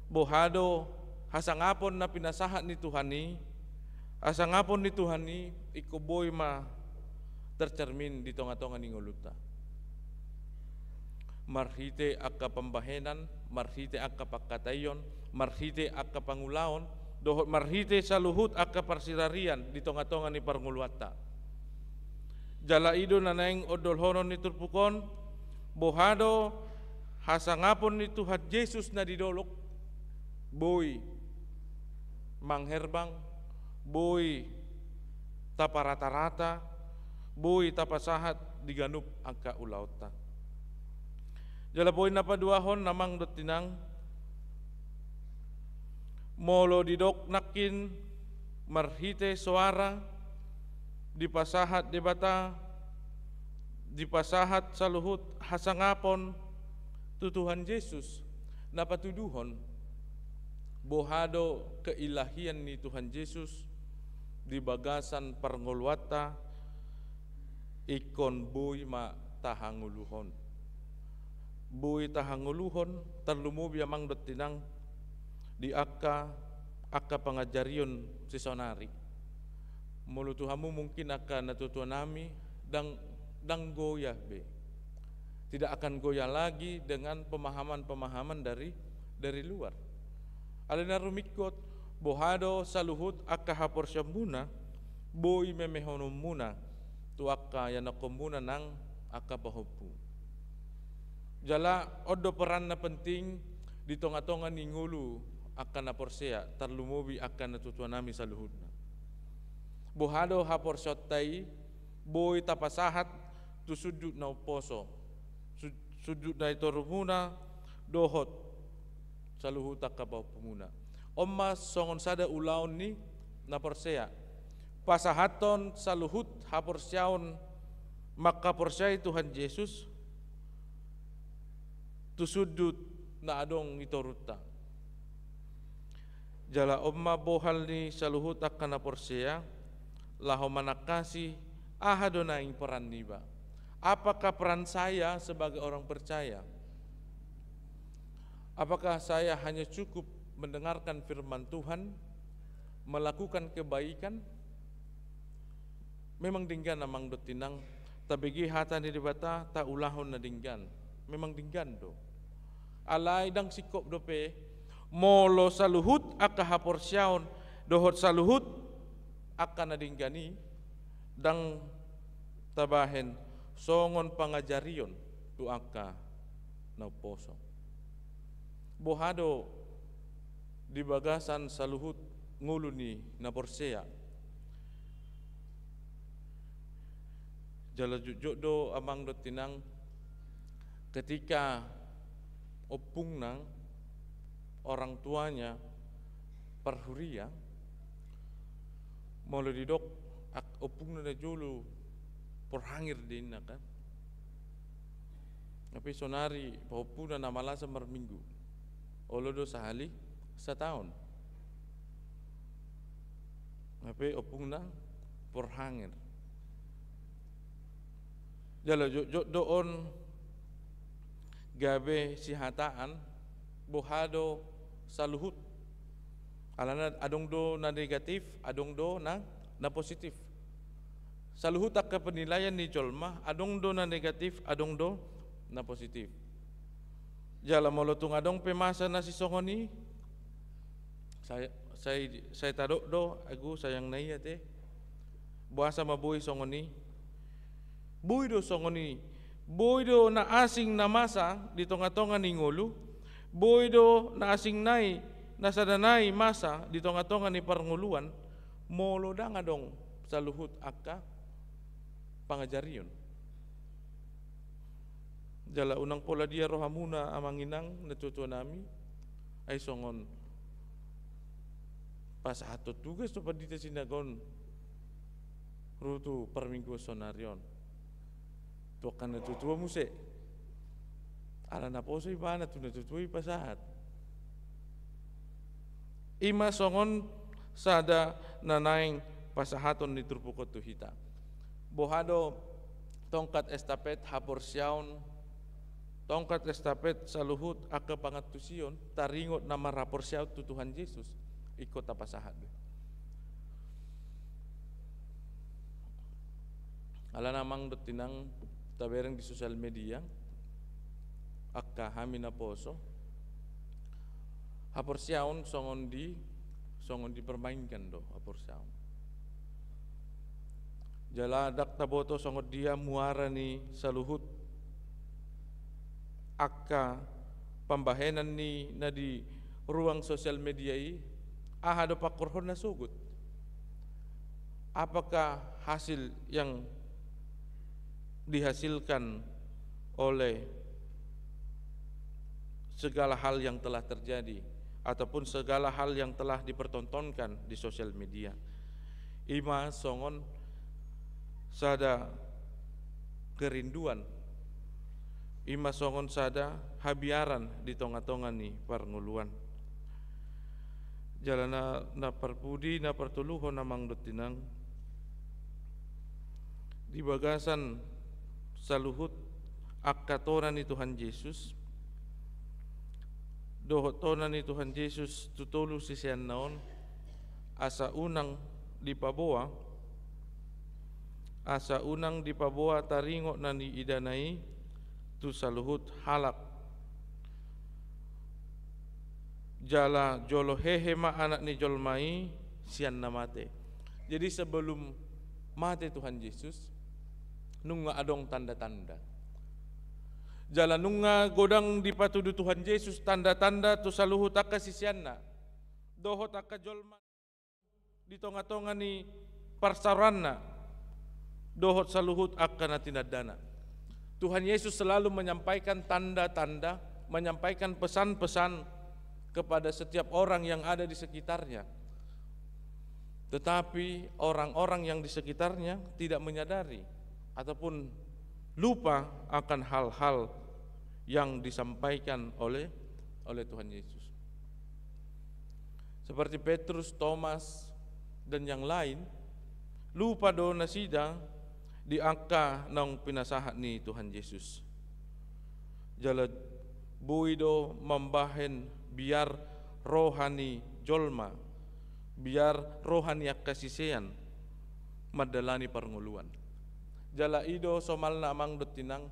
boha do hasangapon na pinasahat ni Tuhan i, hasangapon ni Tuhan i ingkon boi ma tercermin di tongatonga ni ngolunta. Marhite angka pambahenan, marhite angka pangkataion, marhite angka pangulaon, dohot marhite saluhut angka parsirarian di tongatonga ni parngoluanta. Jala i do na naeng ondolhonon ni turpuk on, boha do hasangapon ni Tuhan Jesus na di dolok, boi mangherbang, boi taparata-rata, boi tapasahat di ganup angka ulaonta. Jala poin na paduahon, amang dohot inang, molo didok nangkin marhite soara dipasahat Debata, dipasahat saluhut hasangapon tu Tuhan Jesus, na patuduhon boha do keilahian ni Tuhan Jesus di bagasan parngoluanta, ingkon boi ma tahangoluhon. Boi tahangoluhon, tarlumobi amang dohot inang di angka, angka pangajarion sisonari. Molo tu hamu mungkin angka natuatuanami, ndang, ndang goyah be. Tidak akan goyah lagi dengan pemahaman-pemahaman dari, dari luar. Alai na rumingkot, boha do saluhut angka haporseaonmuna, boi memehononmuna tu angka ianakhonmuna nang angka pahompu. Jala on do peran na penting di tonga-tonga ni ngolu angka na porsea, tarlumobi angka natuatuanami saluhutna. Boha do haporseaonta i boi tapasahat tu sundut na umposo, su-, sundut na i torumuna dohot saluhut angka pahompumuna. On ma songon sada ulaon ni na porsea, pasahathon saluhut haporseaon mangkaporseai Tuhan Jesus tu sundut na adong i torunta. Jala on ma bohal ni saluhut angka na porsea, laho manangkasi aha do naeng peran niba. Apakah peran saya sebagai orang percaya? Apakah saya hanya cukup mendengarkan firman Tuhan, melakukan kebaikan? Memang denggan amang dohot inang, tabege hata ni Debata, taulahon na denggan. Memang denggan do. Alai ndang singkop dope, molo saluhut angka haporseaon dohot saluhut angka na denggan i ndang tabahen songon pangajarion tu angka na umposo. Boha do di bagasan saluhut ngolu ni na porsea? Jala jotjot do amang dohot inang, ketika ompungna, orang tuanya, parhuria, molo didok, ak-, ompungna na jolo porhangir do inna kan. Tapi sonari pahompuna na malasa marminggu, olo do sahali sataon. Tapi ompungna porhangir. Jala jotjot do on gabe sihataan, boha do saluhut. Alana adong do na negatif, adong do na, na positif. Saluhut angka penilaian ni jolma, adong do na negatif, adong do na positif. Jala molo tung adong pe masa na sisongon i, sai, sai, sai tadok do, agu sayang na i ate. Boasa ma boi songon i? Boi do songon i. Boi do na asing na masa di tonga-tonga ni ngolu. Boi do na asing nai, na sada nai masa di tonga-tonga ni parngoluan. Molo ndang adong saluhut angka pangajarion. Jala unang pola dia rohamuna amang inang natuatuanami, ai songon pasahathon tugas do pandita sinaga on ro tu parmingguon sonari on. Tu angka natuatua muse. Ala na poso ibana tu natuatua i pasahat. I ma songon sada na naeng pasahaton ni turpuk on tu hita. Boha do tongkat estafet haporseaon, tongkat estafet saluhut angka pangantusion, taringot na marhaporseaon tu Tuhan Jesus, ingkon tapasahat be. Alana amang dohot inang, tabereng di sosial media, angka hami na poso, haporseaon songon di, songon dipermainkan do haporseaon. Jala ndang taboto songon dia muara ni saluhut angka pambahenan ni na di ruang sosial media i, aha do pangkorhon na sogot. Apakah hasil yang dihasilkan oleh segala hal yang telah terjadi ataupun segala hal yang telah dipertontonkan di sosial media? Ima songon sada kerinduan, ima songon sada habiaran di tonga-tonga ni parngoluan. Jala na, na parpudi, na partoluhon, amang dohot inang, di bagasan saluhut angka tona ni Tuhan Jesus dohot tona ni Tuhan Jesus tu tolu siseanna on, asa unang dipaboa, asa unang dipaboa taringot na niidana i tu saluhut halak. Jala jolo hehe ma Anak ni jolma i sian na mate. Jadi sebelum mate Tuhan Jesus, nunga adong tanda-tanda. Jala nunga godang dipatudu Tuhan Jesus tanda-tanda tu saluhut angka siseanna dohot angka jolma di tonga-tonga ni parsaoranna dohot saluhut angka na tinandana. Tuhan Yesus selalu menyampaikan tanda-tanda, menyampaikan pesan-pesan kepada setiap orang yang ada di sekitarnya. Tetapi orang-orang yang di sekitarnya tidak menyadari ataupun lupa akan hal-hal yang disampaikan oleh, oleh Tuhan Yesus. Seperti Petrus, Thomas, dan yang lain, lupa do nasida di angka naung pinasahat ni Tuhan Jesus. Jala boi do mambahen biar roha ni jolma, biar roha ni angka sisean mandalani parngoluan. Jala i do somalna, amang dohot inang,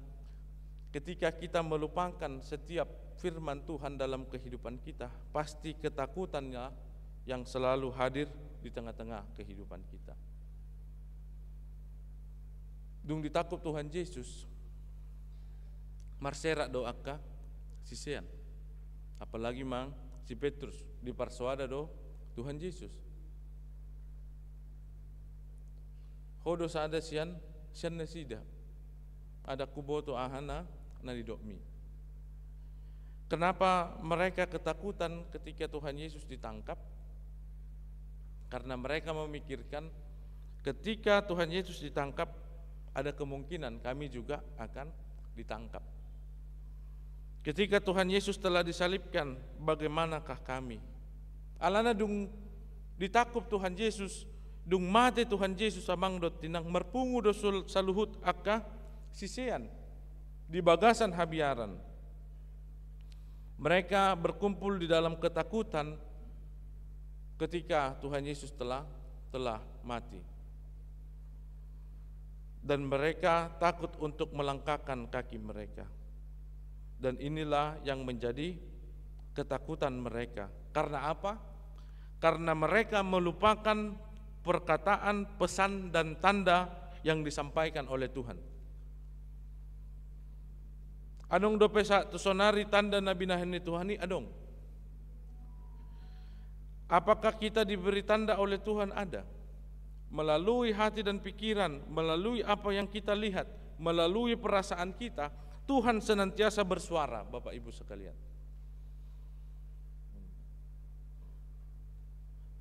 ketika kita melupakan setiap firman Tuhan dalam kehidupan kita, pasti ketakutanlah yang selalu hadir di tengah-tengah kehidupan kita. Dung ditangkup Tuhan Jesus, marserak do angka sisean. Apalagi ma si Petrus, diparsoada do Tuhan Jesus. Ho do sada sian, sian nasida. Ndang huboto aha na, na nidokmi. Kenapa mereka ketakutan ketika Tuhan Yesus ditangkap? Karena mereka memikirkan ketika Tuhan Yesus ditangkap, ada kemungkinan kami juga akan ditangkap. Ketika Tuhan Yesus telah disalibkan, bagaimanakah kami? Alana dung ditangkup Tuhan Yesus, dung mate Tuhan Yesus, amang dohot inang, marpungu do sul-, saluhut angka sisean di bagasan habiaran. Mereka berkumpul di dalam ketakutan ketika Tuhan Yesus telah, telah mati. Dan mereka takut untuk melangkahkan kaki mereka. Dan inilah yang menjadi ketakutan mereka. Karena apa? Karena mereka melupakan perkataan, pesan, dan tanda yang disampaikan oleh Tuhan. Adong dope sa-, tu sonari tanda na binahen ni Tuhan i? Adong. Apakah kita diberi tanda oleh Tuhan? Ada. Melalui hati dan pikiran, melalui apa yang kita lihat, melalui perasaan kita, Tuhan senantiasa bersuara, Bapak Ibu sekalian.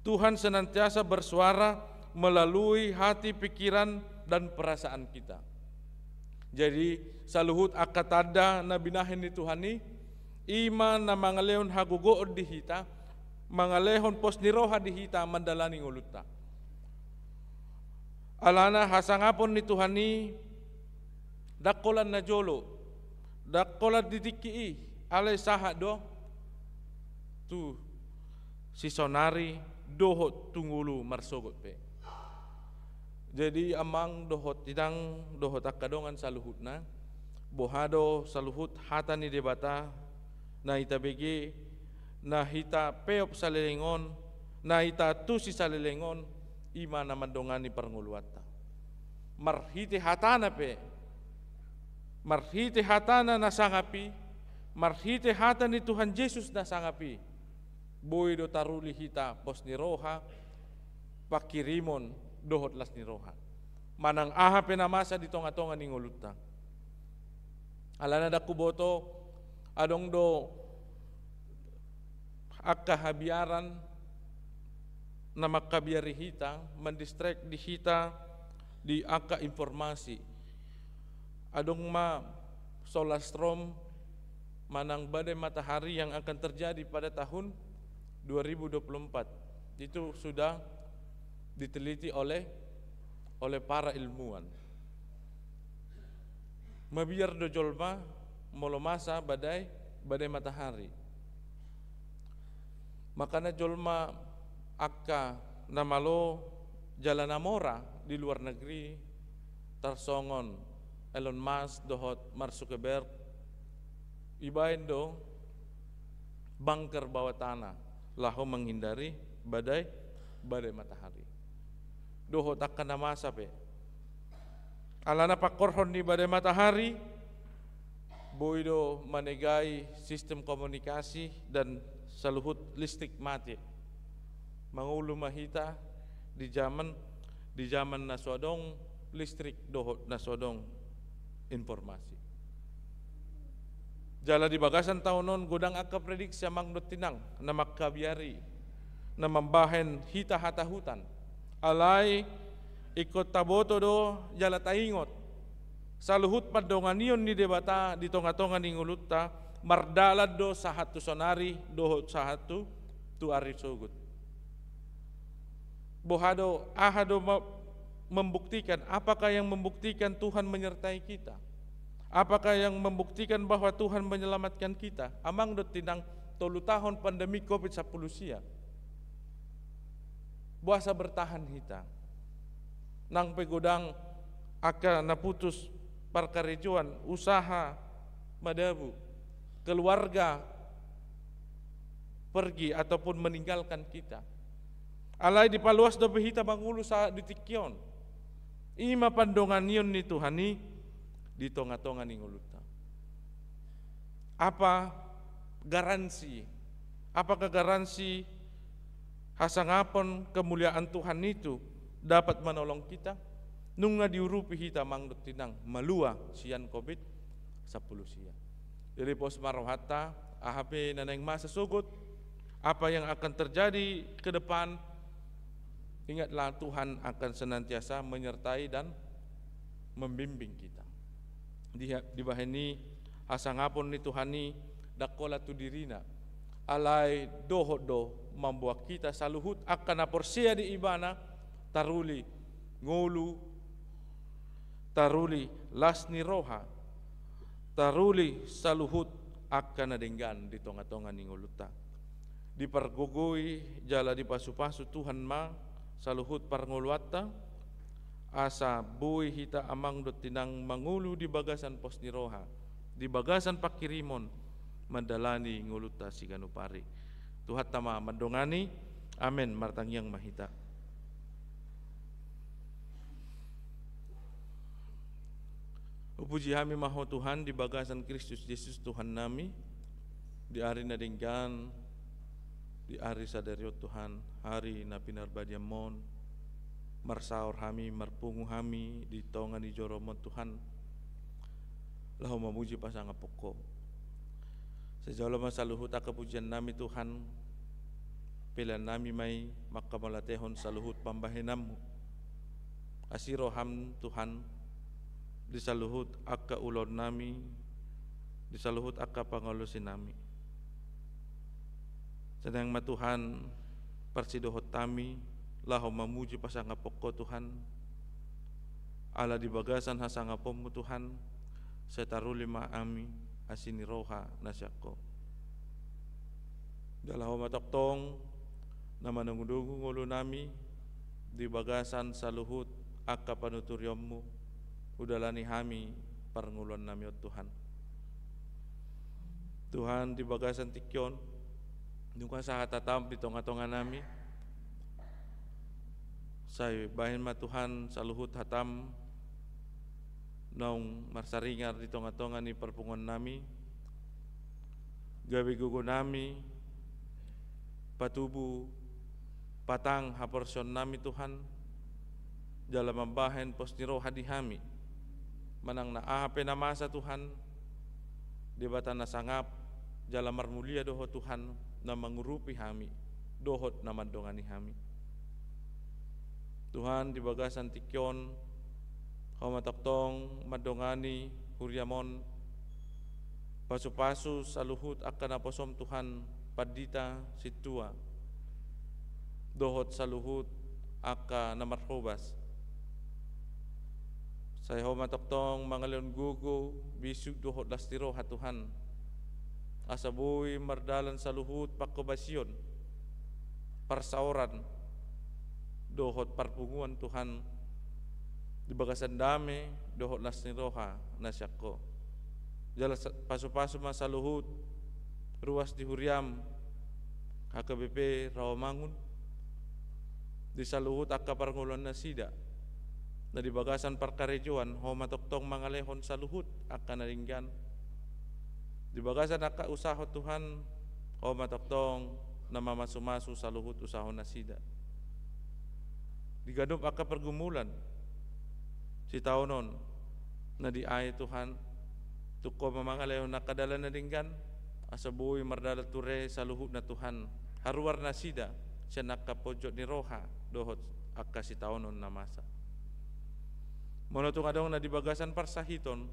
Tuhan senantiasa bersuara melalui hati, pikiran, dan perasaan kita. Jadi, saluhut angka tanda na binahen ni Tuhan i, i ma na mangalehon hagogoon di hita, mangalehon pos ni roha di hita mandalani ngolunta. Alana hasangapon ni Tuhan i ndang holan na jolo, ndang holan di tingki i, alai sahat do tu sisonari dohot tu ngolu marsogot pe. Jadi, amang dohot inang dohot angka dongan saluhutna, boha do saluhut hata ni Debata na hita bege, na hita peop saleleng on, na hita tusi saleleng on, i ma na mandongani parngoluanta. marhite hatana pe, marhite hatana na sangap i, marhite hata ni Tuhan Jesus na sangap i, boi do taruli hita pos ni roha, pangkirimon dohot las ni roha manang aha pe na masa di tonga-tonga ni ngolunta. Alana ndang huboto, adong do angka habiaran na mangkabiari hita, mandistract di hita di angka informasi. Adong ma solar storm manang badai matahari yang akan terjadi pada tahun dua ribu dua puluh empat. Itu sudah diteliti oleh, oleh para ilmuwan. Mabiar do jolma molo masa badai, badai matahari. Makana jolma angka na malo jala na mora di luar negeri, tarsongon Elon Musk dohot Mark Zuckerberg, ibaen do bunker bawah tanah laho menghindari badai, badai matahari dohot angka na masa pe. Alana pangkorhon ni badai matahari boi do manegai sistem komunikasi dan saluhut listrik mate. Mangolu ma hita di zaman, di zaman na so adong listrik dohot na so adong informasi. Jala di bagasan taon on godang angka prediksi amang dohot inang na mangkabiari, na mambahen hita hatahutan. Alai ingkon taboto do jala taingot, saluhut pandonganion ni Debata di tonga-tonga ni ngolunta, mardalan do sahat tu sonari dohot sahat tu, tu ari sogot. Boha do, aha do ma-, membuktikan, apakah yang membuktikan Tuhan menyertai kita? Apakah yang membuktikan bahwa Tuhan menyelamatkan kita? Amang dohot inang, tolu tahun pandemi covid sampulu sia. Boasa bertahan hita? Nang pe godang angka na putus parkarejoan, usaha madabu, keluarga pergi ataupun meninggalkan kita. Alai dipaluas dope hita mangolu sahat di tingki on. I ma pandonganion ni Tuhan i di tonga-tonga ni ngolunta. Apa garansi, apakah garansi hasangapon kemuliaan Tuhan itu dapat menolong kita? Nunga diurupi hita amang dohot inang malua sian covid sampulu sia. Jadi pos ma rohanta, aha pe na naeng masa sogot, apa yang akan terjadi ke depan, ingatlah Tuhan akan senantiasa menyertai dan membimbing kita. Di, dibahen i hasangapon ni Tuhan i ndang holan tu dirina, alai dohot do mamboan hita saluhut angka na porsea di Ibana taruli ngolu, taruli las ni roha, taruli saluhut angka na denggan di tonga-tonga ni ngolunta. Dipargogoi jala dipasupasu Tuhan ma saluhut parngoluanta, asa boi hita amang dohot inang mangolu di bagasan pos ni roha, di bagasan pangkirimon mandalani ngolunta siganup ari. Tuhanta ma mandongani. Amen. Martangiang ma hita. Hupuji hami ma Ho Tuhan di bagasan Kristus Jesus Tuhannami, di ari na denggan, di ari sadari on Tuhan, ari na pinarbadianmon, marsaor hami, marpungu hami di tonga ni joroMon Tuhan, laho mamuji pasangaphon Ho. Sai jalo ma saluhut angka pujiannami Tuhan, peleannami ma i mangkamauliatehon saluhut pambahenanMu. Asi rohaM Tuhan, di saluhut angka ulaonnami, di saluhut angka pangalusinami. Sai naeng ma Tuhan parsidohot hami, laho mamuji pasangaphon Ho Tuhan, ala di bagasan hasangaponMu Tuhan, sai taruli ma hami asi ni roha na sian Ho. Jala Ho ma tongtong na manonguhonongu ngolunami di bagasan saluhut angka panuturionMu, hudalani hami parngoluonnami on Tuhan. Tuhan, di bagasan tingki on, nunga sahat hataM di tonga-tonganami, sai bahen ma Tuhan saluhut hataM naung marsaringar di tonga-tonga ni parpunguan nami, gabe gogo nami patubu patang haporseaon nami Tuhan, jala mambahen pos ni roha di hami, manang na aha pe na masa Tuhan, Debata na sangap jala marmulia do Ho Tuhan, na mangurupi hami dohot na mandongani hami. Tuhan, di bagasan tingki on, Ho ma tongtong mandongani huriam on, pasu-pasu saluhut angka naposom Tuhan, pandita, sintua, dohot saluhut angka na marhobas. Sai Ho ma tongtong mangalehon gogo, bisuk dohot las ni roha Tuhan, asa boi mardalan saluhut panghobasion, parsaoran, dohot parpunguan Tuhan, di bagasan dame dohot las ni roha na sian Ho. Jala sa-, pasu-pasu ma saluhut ruas di huriam, H K B P Rawamangun, di saluhut angka parngoluan nasida, na di bagasan parkarejoan Ho ma tongtong mangalehon saluhut angka na denggan. Di bagasan angka usaha Tuhan, Ho ma tongtong na mamasu-masu saluhut usaha nasida. Di ganup angka pergumulan sitaon on, na di ai Tuhan, tung Ho ma mangalehon angka dalan na denggan, asa boi mardalan ture saluhutna Tuhan, haruar nasida sian angka ponjot ni roha dohot angka sitaonon na masa. Molo tung adong na di bagasan parsahiton,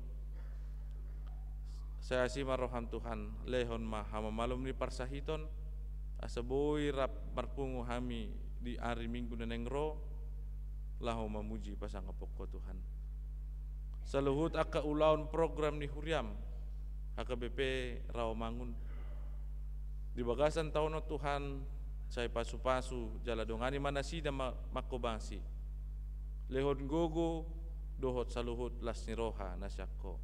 sai asi ma roham Tuhan, lehon ma hamamalum ni parsahiton, asa boi rap marpungu hami di ari Minggu na naeng ro, laho mamuji pasangaphon Ho Tuhan. Saluhut angka ulaon program ni huriam, H K B P Rawamangun, di bagasan taon on Tuhan, sai pasu-pasu jala dongani ma nasida ma-, manghobasi. Lehon gogo dohot saluhut las ni roha na sian Ho.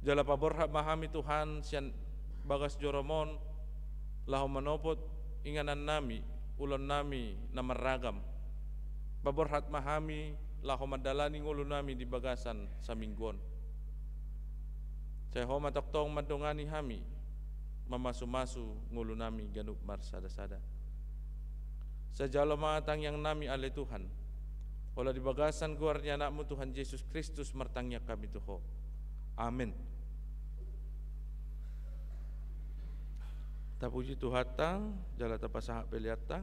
Jala paborhat ma hami Tuhan sian bagas jorom on, laho manopot inganan nami, ulaon nami na marragam. Paborhat ma hami laho mandalani ngolu nami di bagasan saminggu on. Sai Ho ma tongtong mandongani hami, mamasu-masu ngolu nami ganup marsada-sada. Sai jalo ma tangiang nami ale Tuhan. Olo di bagasan goar ni Anakmu Tuhan Jesus Kristus martangiang hami tu Ho. Amen. Tapuji Tuhanta, jala tapasahat peleanta.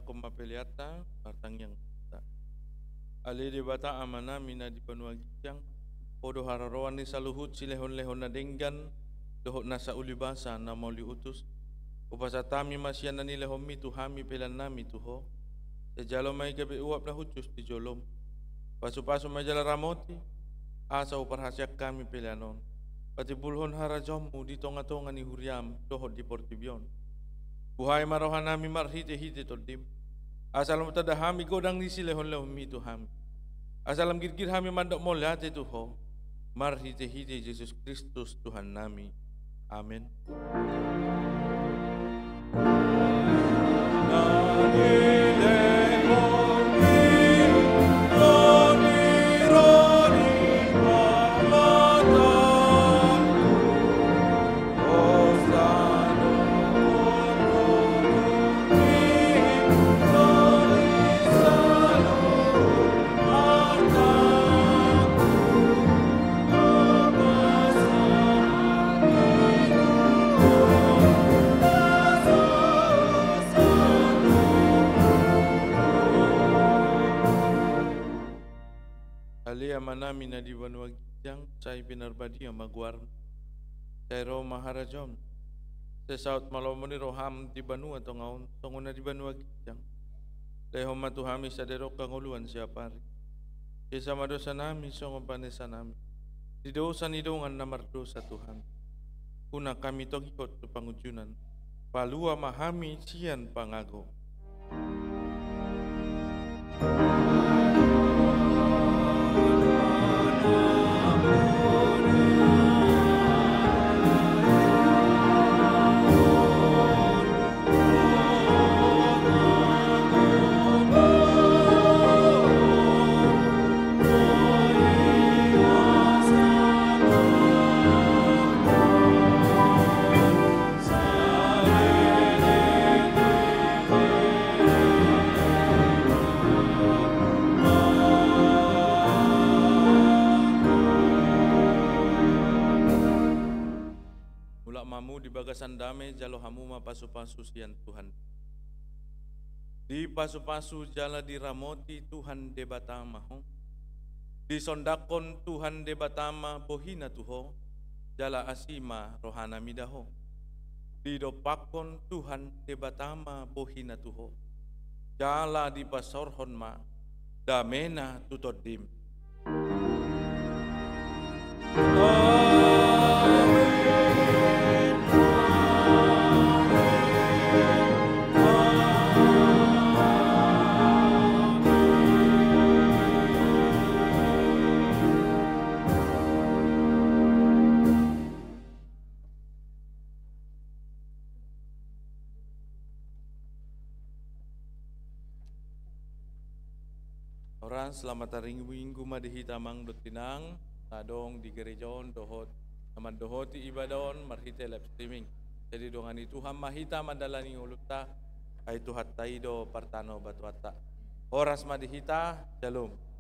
Tatangiangkon ma peleanta, martangiang ma hita. Ale Debata Amanami na di banua ginjang, Ho do haroroan ni saluhut silehonlehon na denggan dohot nasa ulibasa na mauliutus. Hupasahat hami ma sian na nilehonMi tu hami peleannami tu Ho. Sai jalo ma i gabe uap na hushus di joloM. Pasupasu ma i jala ramoti, asa huparhaseang hami pelean on patimbulhon harajaonMu di tongatonga ni huriaM dohot di portibi on. Buhai ma rohanami marhitehite TondiM, asa lam tanda hami godang ni silehonlehonMi tu hami, asa lam girgir hami mandok mauliate tu Ho, marhitehite Jesus Kristus Tuhannami. Amen. Ale Amanami na di banua ginjang, sai pinarbadia ma goarMu. Sai ro ma harajaonMu. Sai saut ma lomo ni rohaM di banua tonga on, songon na di banua ginjang. Lehon ma tu hami sadari on hangoluan siapari. Esa ma dosanami songon panesanami di dosa ni dongan na mardosa tu hami. Unang hami togihon tu pangunjunan. Palua ma hami sian pangago. Mulak ma hamu di bagasan dame, jalo hamu ma pasupasu sian Tuhan. Dipasupasu jala diramoti Tuhan Debata ma ho. Disondangkon Tuhan Debata ma bohina tu ho, jala asi ma rohana mida ho. Didompakkon Tuhan Debata ma bohina tu ho, jala dipasaorhon ma damena tu tondim. Horas, selamat hari Minggu ma di hita amang dohot inang, na adong di gereja on dohot na mandohoti ibadah on marhite live streaming. Jadi dongani Tuhan ma hita mandalani ngolunta, ai Tuhanta i do partano batuanta. Horas ma di hita, Shalom.